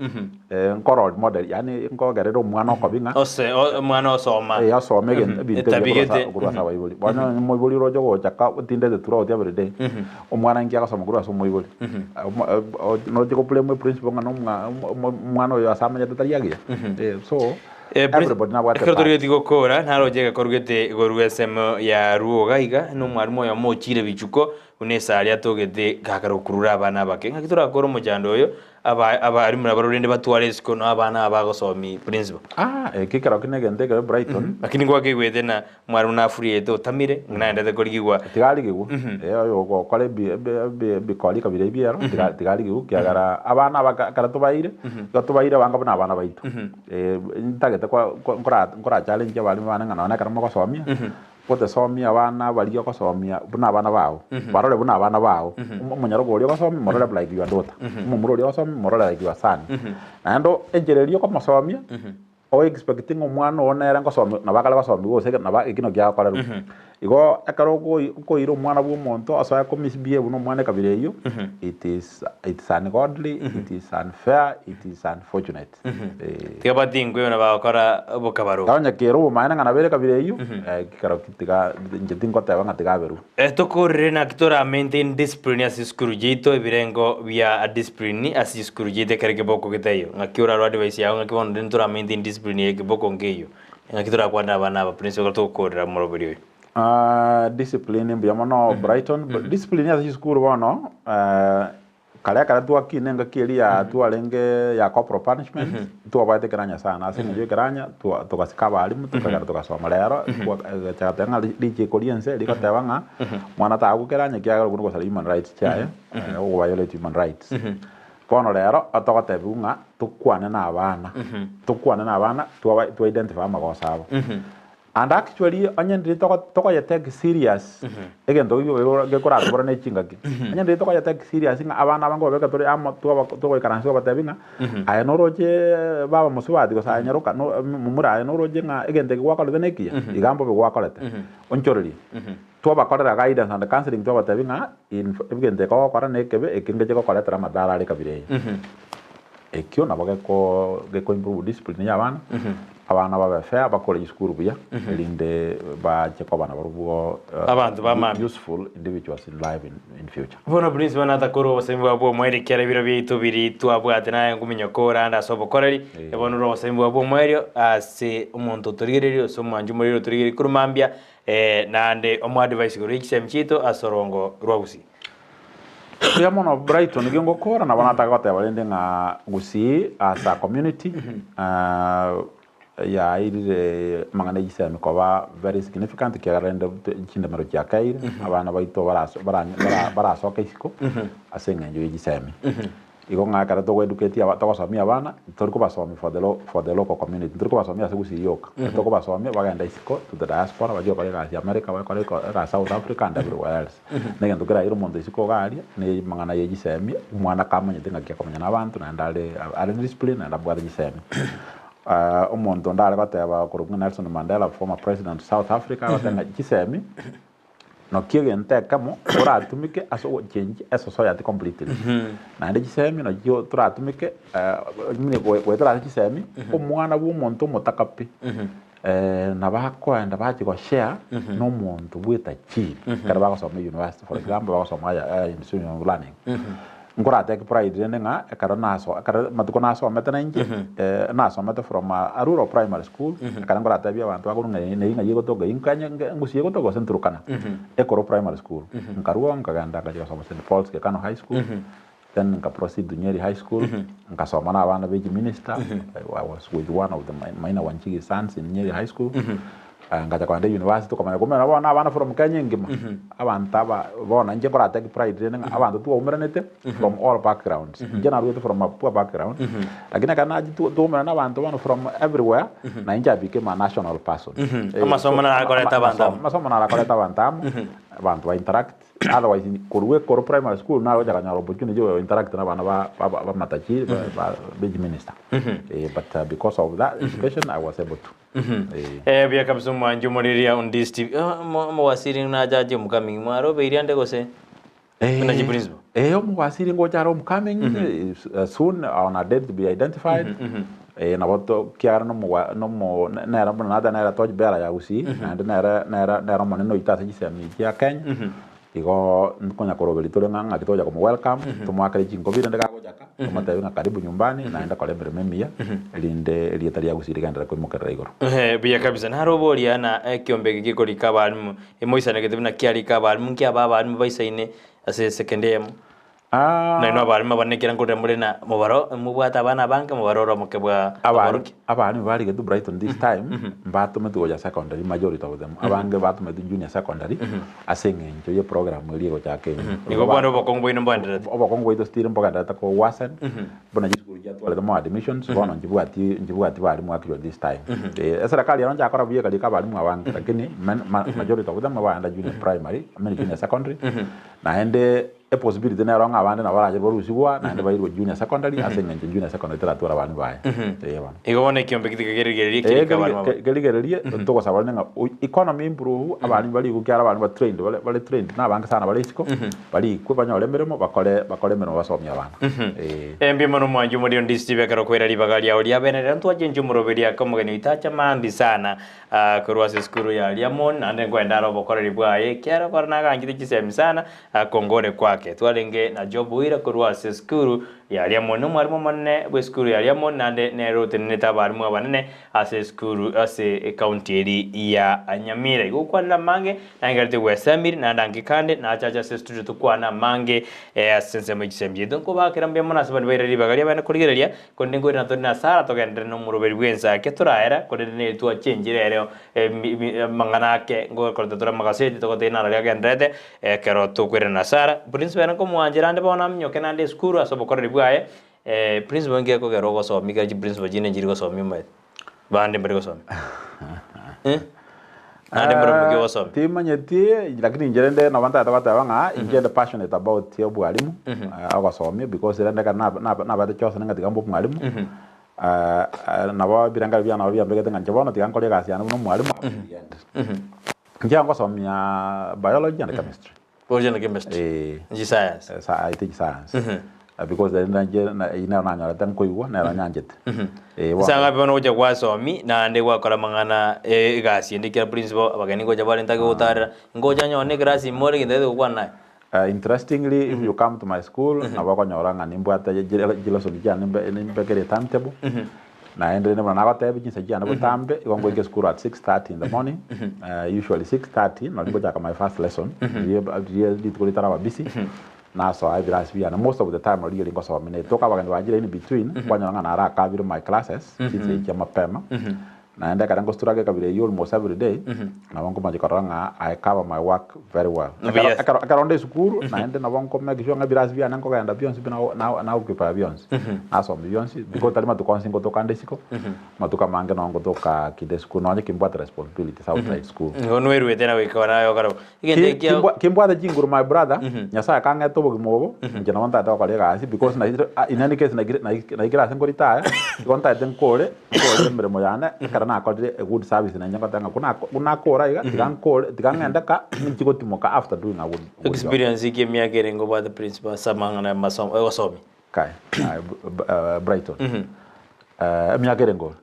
nko role model yaani nkogerera omwana okobi ng'a Ose omwana osoma. Eh, asome egento ebinto ebiya korwa ase Etabigete. korwa ase abaibori. Bono onye omoibori oroche gocha ka otindete throughout every day, omwana inki agosoma korwa ase omoibori? Noche goblame eprinciple ng'a nomwa omwana oyo ase amenyete tari agiya? So. Everybody nabwate Ekero part. torigetie gokora, naroche egekoru gete igoro ensemo ya ruoga iga, na omwalimu oyomo ochire bichuko, buna esari atogete gakare gokurura abana abake. Ng'aki torakore omochando oyo, aba abalimu nabo rende batware isiko na abana aba bagosomi principal. Ah, eki ekero ki negento ekebe Brighton. Lakini ngwakeigwete na omwalimu nafuriete otamire, ng'a naendete korigigwa. Tiga arigigwe, eh, oyo ogokora ebi ebi ebi ebikori kabira ebiero, tiga tiga arigigwe ekiagera abana aba ekero tobaire, igo tobaire abange buna abana baito. Ntagete nkora challenge abalimu bane ng'a nonya ekero mogosomia, gotesomia abana baria ogosomia buna abana bao, barore buna abana bao. Omonyaroka oria ogosomia morore like your daughter, omomura oria ogosomia morore like your son. Naende enchera eria okomosomia, o expect ng'a omwana oo nere ngosomia nabo akare gosomigwa gose nabo eki naki agokorerwa. Igo ekero okoira omwana bwa omonto asoe ko misbehave na omwana ekabira eyio, it is it's ungodly, it is unfair, it is unfortunate. Eh. Tiga batingwe buna bagokora obokabaru. Onye kere obomaene ng'a nabo ere ekabira eyio, ekero ki tiga inche tingoteba ng'a tiga aberwe. Tokorire naki tora maintain discipline ase chisukuru chiaito ebirengo bia discipline ase chisukuru chiaito ekero ekeboko getaiyo. Ng'aki orarwe advice yao ng'aki bono rende tora maintain discipline ya ekeboko nkeiyo. Ng'aki torakwane abana aba prince ekero togokorera omoroberi oyo. Discipline mbuya mono Brighton, discipline ase chisukuru bono kare ekero twakina engaki eria ya twarenge ya corporal punishment, ntwabwate ekeranya sana ase eng'encho ekeranya twa togasika abalimu tokagenda togasoma. Rero egachaka goteba ng'a richiko ria ense rigoteba ng'a mwana tagokwa keranya ekiagera okwo nogosara human rights chiaye, ogoviolate human rights. Bono rero togotebiwa ng'a tokwane na abana, tokwane na abana twaba twa identify amagoso abo. And actually onye ndiri togo tokoye take serious egento gekoratobora ne chingaki, onye ndiri tokoye take serious ng'a abana aba nkobabeka tore amo twaba togoikaransa tobatebi ng'a aye noroche baba mosubati gose aye nyaroka no momura aye noroche ng'a egento eke gwakorete nekiya, iga mbobe gwakorete, onchorerie. Twabakorera guidance and counselling twabatebi ng'a egento eke ogokora nekebe eke ngeche gokoretera amadhara are kabira eye. Ekio nabo geko geko improve discipline ya abana, abana babe fair bakore chisukuru buya erinde bache koba nabarobwo Abanto ba mambia. useful individuals in life in future. Bono Prince bono atakorwa obosemi bwao bw'omoerio ekiagera ebiro biaito biri twabwate naye nkominyoka orande ase obokoreri, bono ore obosemi bwao bw'omoerio ase omonto otorigereiri gose omwanchi omoriri otorigereiri korwa mambia Naende omoadvise igoro ye chisemi chiaito ase orongo rwa Gusii. Mbuya mono Brighton nigo ngokora nabo nataka goteba rende ng'a Gusii as a community yairire amang'ana ye chisemi koba very significant ekiagera rende chindemero chiakeire abana baito barasoke isiko ase eng'encho ye chisemi. Igo ng'a ekero togo educate aba togosomia abana, tori kobasomia for the lo for the local community, ntori kobasomia ase gusii yoka, tokobasomia bagende isiko to the diaspora bachie gokora egasi America, bakore egasi South Africa and everywhere else. Na egento keraire omonto isiko iga aria, na amang'ana ya chisemi, omwana kamanyete ng'aki akomenya na abanto naende are are disciplined naende abwate chisemi. Omonto onde are goteba okorokwa ng'a Nelson Mandela former president of South Africa agoteba ng'a chisemi Naki egento ekemo oratumeke ase ogochengi esociety completely. Naende chisemi nachio toratumeke goetera ase chisemi, omwana bwa omonto omotaka pi, nabo akoenda bachia goshare na omonto bwetachiri ekero bagosoma university for example bagosoma higher institution of learning. Nkoratake pride rende ng'a ekero naso ekero amatuko nasomete na inche, nasomete from a rural primary school, ekero nkoratebie abanto bakorwa ng'a neyio ng'ai egotoka eyio nkanye nge ngusie egotoka gose nturukana, ekoro primary school. Nkarwa oo nkagenda nkachia gosoma St Paul's Gekano High School, then nka proceed to Nyeri High School, nkasoma na abana ba echiminister, I was with one of the Maina Wanjigi sons in Nyeri High School. Ngacha kogenda university okomanya komera bono abana from Kenya engima, abanto aba bono inche nkora take pride rende ng'a abanto twaumeranete from all backgrounds. Inche narwete from a poor background, lakini ekero nachia twa twaumerana na abanto bono from everywhere, na inche I became a national person. Eh, Amasomo so, naro akoreta abanto amo. Amasomo naro akoreta abanto amo, abanto ba interact, otherwise korwa ekoro primary school naro ogocha konyora opportunity ya interact na abana ba ba bamatajiri ba ba bechiminister. Eh, but because of that education I was able to. Eh, buya kabisa omwanchi omoriria on this TV. Eh, omowasiri nachache omukami mwarobeire ande gose buna chi principal. Eh, omowasiri ngocha are omcoming soon on a date to be identified. Eh, nabo to kiagera nomowa nomo nere buna nata nere torch bearer ya Gusii naende nere nere nere omonene oito ase chisemi chia Kenya. Igo nkonya koroberia tore ng'a ng'aki togocha komo welcome, tomoakere chinkobi rende gagochaka, tomotebie ng'a karibu nyumbani, naende kora emeremo emiya, erinde erieta ria Gusii rigenderere koimokerera igoro. Ehe, buya kabisa. Naro oboria na ekiombe eke gekorika abalimu, emoisanegete buna kiarika abalimu, nki aba abalimu baisaine ase esekendi eyemo? Nainwe abalimu abanene ekero nkorire more na mobaro, mobwate abana abange, mobaro ore omoke bwa aborokia. Abalimu barigetwe Brighton this time mbatometwe gocha secondary majority of them abange batometwe junior secondary ase eng'encho ye program eria egochaka enyuma. Nigo bono obokong'u bwaino mboendererete. Obokong'u bwaito still mbogendererete ko worsen buna chisukuru chiatwarete more admissions bono nchibwati nchibwati balimu actually this time. Eserekari ero nchakora buya ekarika abalimu abange lakini majority of them baenda junior primary I mean junior secondary naende Epossibility nero ng'a abande nabo barache borusigwa naende bairwe junior secondary ase eng'encho junior secondary teratwara abana baye. Ee bono. Igo bono ekiombe gitiga kerigererie Ee, kirike abana keri- babo. kerigererie togosaba rende ng'a o- economy improve abana barigwe ekiagera abana ba trained bare bare trained na abange sana bare isiko barikwe banyore emeremo bakore bakore emeremo basomie abana. Ee. Ee, mbuya mono omwanchi omoria onde Steve ekero okoira ribaga riao ria bene rero ntwachenchia omoroberi ake omogeni oito acha maambi sana korwa ase esukuru ya Riamoni naende nkoenda are obokoreri bwaye ekiagera okora naganchete chisemi sana Akongore kwake. Twarenge na Job Oira korwa ase esukuru ya Riamoni, nomwarimu omonene bw'esukuru ya Riamoni, naende nere otenenete abarimu abanene ase esukuru ase ecounty eri ya Nyamira. Igo gokwanera amange nangerete gwesemiri naende ange kande nachache ase estudio tokwane amange ase ensemo ye chisemi chiaito. Nkobakera mbuya mono ase baria bairire ribaga riaye bande korigereria, korende nkoirana tore na Sarah togenderere nomoroberi bw'ensa ake toraera, korende nere twachenchire ere amang'ana ake ngokoreta tore amagaseti togotebia naro aria agendererete. Ekero tokoirana na Sara, principal ere nkomoanchera ande bono aminyoke naende esukuru ase obokoreri bwaye, principal inki gekogera ogosomia ekero chiprincipal chinde nchiri gosomia omanyete, bande mbari gosomia eh? Naende mbare omokia ogosomia. Timanyeti lakini inche rende nabo ntagete goteba ng'a inche ndi passionate about obwalimu, ogosomia because rende ekero nab- nab- nabete chosen ng'a tiga mbe omwalimu, nabo ebirengererio biane nabo biambegete ng'a inche bono tiga nkore egasi yane buna omwalimu up to the end. Inche ngosomia biology and chemistry. Biology and chemistry. Eh. Nchi science. Eh, sa- I teach science. Eh, because rende inche na- eyio nero nanyorete nkoigwa nero nyanchete. Eh, bono- Ase ng'abe bono gocha gwasomi naende gwakora amang'ana eh, egasi ende ekiagera principal abageni ngocha barente ake gotarera, ngocha nyore na ekerasi ime ore egento gete gokwana naye. Interestingly if you come to my school nabo okonyora ng'a nimbwate chilesson chiane nimbekere etimetable naende rende buna nagotebia chinsa chiane botambe igo ngoika esukuru at 6:30 in the morning usually 6:30 nari ngochaka my first lesson riria riria rituko ritaraba busy nasoa ebirasi biane most of the time nari riria ngosomia netoka abageni banchire in between kwanyora ng'a narakabire my classes chinsa echi chia mapema. Naende ekero ngostruggle ekabira eyio almost every day, nabo nkomache korora ng'a I cover my work very well. Ekero Yes. ekero ekero onde esukuru, naende nabo nko make sure ng'a ebirasi biane nkogenda bionsi pi na na na occupy bionsi, nasomia bionsi, because tari matuko onsi ngotoka nde isiko, matuko amange noo ngotoka kinde esukuru nonye kimbwate responsibilities outside school. Igo nwerwete na goika naye okare bo. Egento Ki- ekia kimbwa- Kimbwate chinguru my brother, Nyasaye akang'eta obogima obo, inche nabo ntagete gokora egasi because naikire ah, in any case naikire naik- naikire ase nkoritaya, igo ntagete nkore, nkore emeremo yane, ekero nakorire a good service nainche ngoteba ng'a buna buna nakora iga, tiga nkore tiga ng'ende ka, ninchi gotimoka after doing a good good job. Experience ki emiaka ere ngobwate principal ase amang'ana ya masomo egosomia? Kae, aye Brighton, emiaka ere ngore?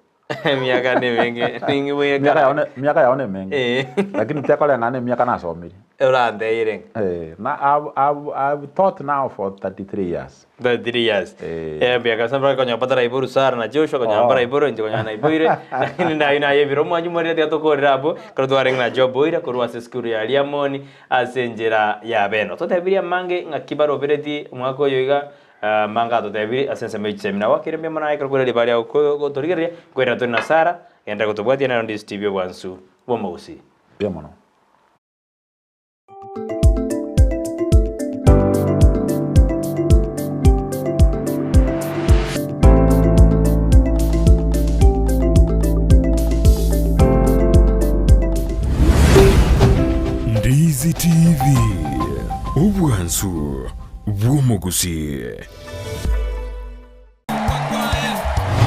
Emiaka nemenge, ninki Emiaka bwekara. yao ne- emiaka yao nemenge Eh. lakini tekoreng'ana na emiaka nasomire Oranteire ng'a. Eh, na I've, I've, I've taught now for 33 years 33 years. Eh. Eh, mbuya kabisa mpaka konya patara iboru Sara na Joshua konya Oh. mbara iboru inche konya naiboire. Lakini nayo naye ebiro mwanyu mwarire tiga tokorera abwo kero twarenge na Job oira korwa ase esukuru ya Riamoni ase enchera ya beno. Totebirie amange ng'aki barobereti omwaka oyo iga Amange atotebirie ase ensemo ye chisemi. Nabo akire mbuya mono aye ekero kore ribaga ria gotorigereria, nkoirana tore na Sara, genderera gotobwatia nero Ndizi TV obwansu bw'omogusii. Mbuya mono. Ndizi TV, obwansu bw'omogusii.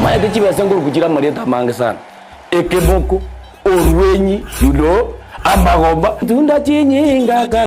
Maete chibesa nkoruku chire amarieta amange sana, ekeboko, orwenyi, you know, amagomba, tunda chinyinga ka.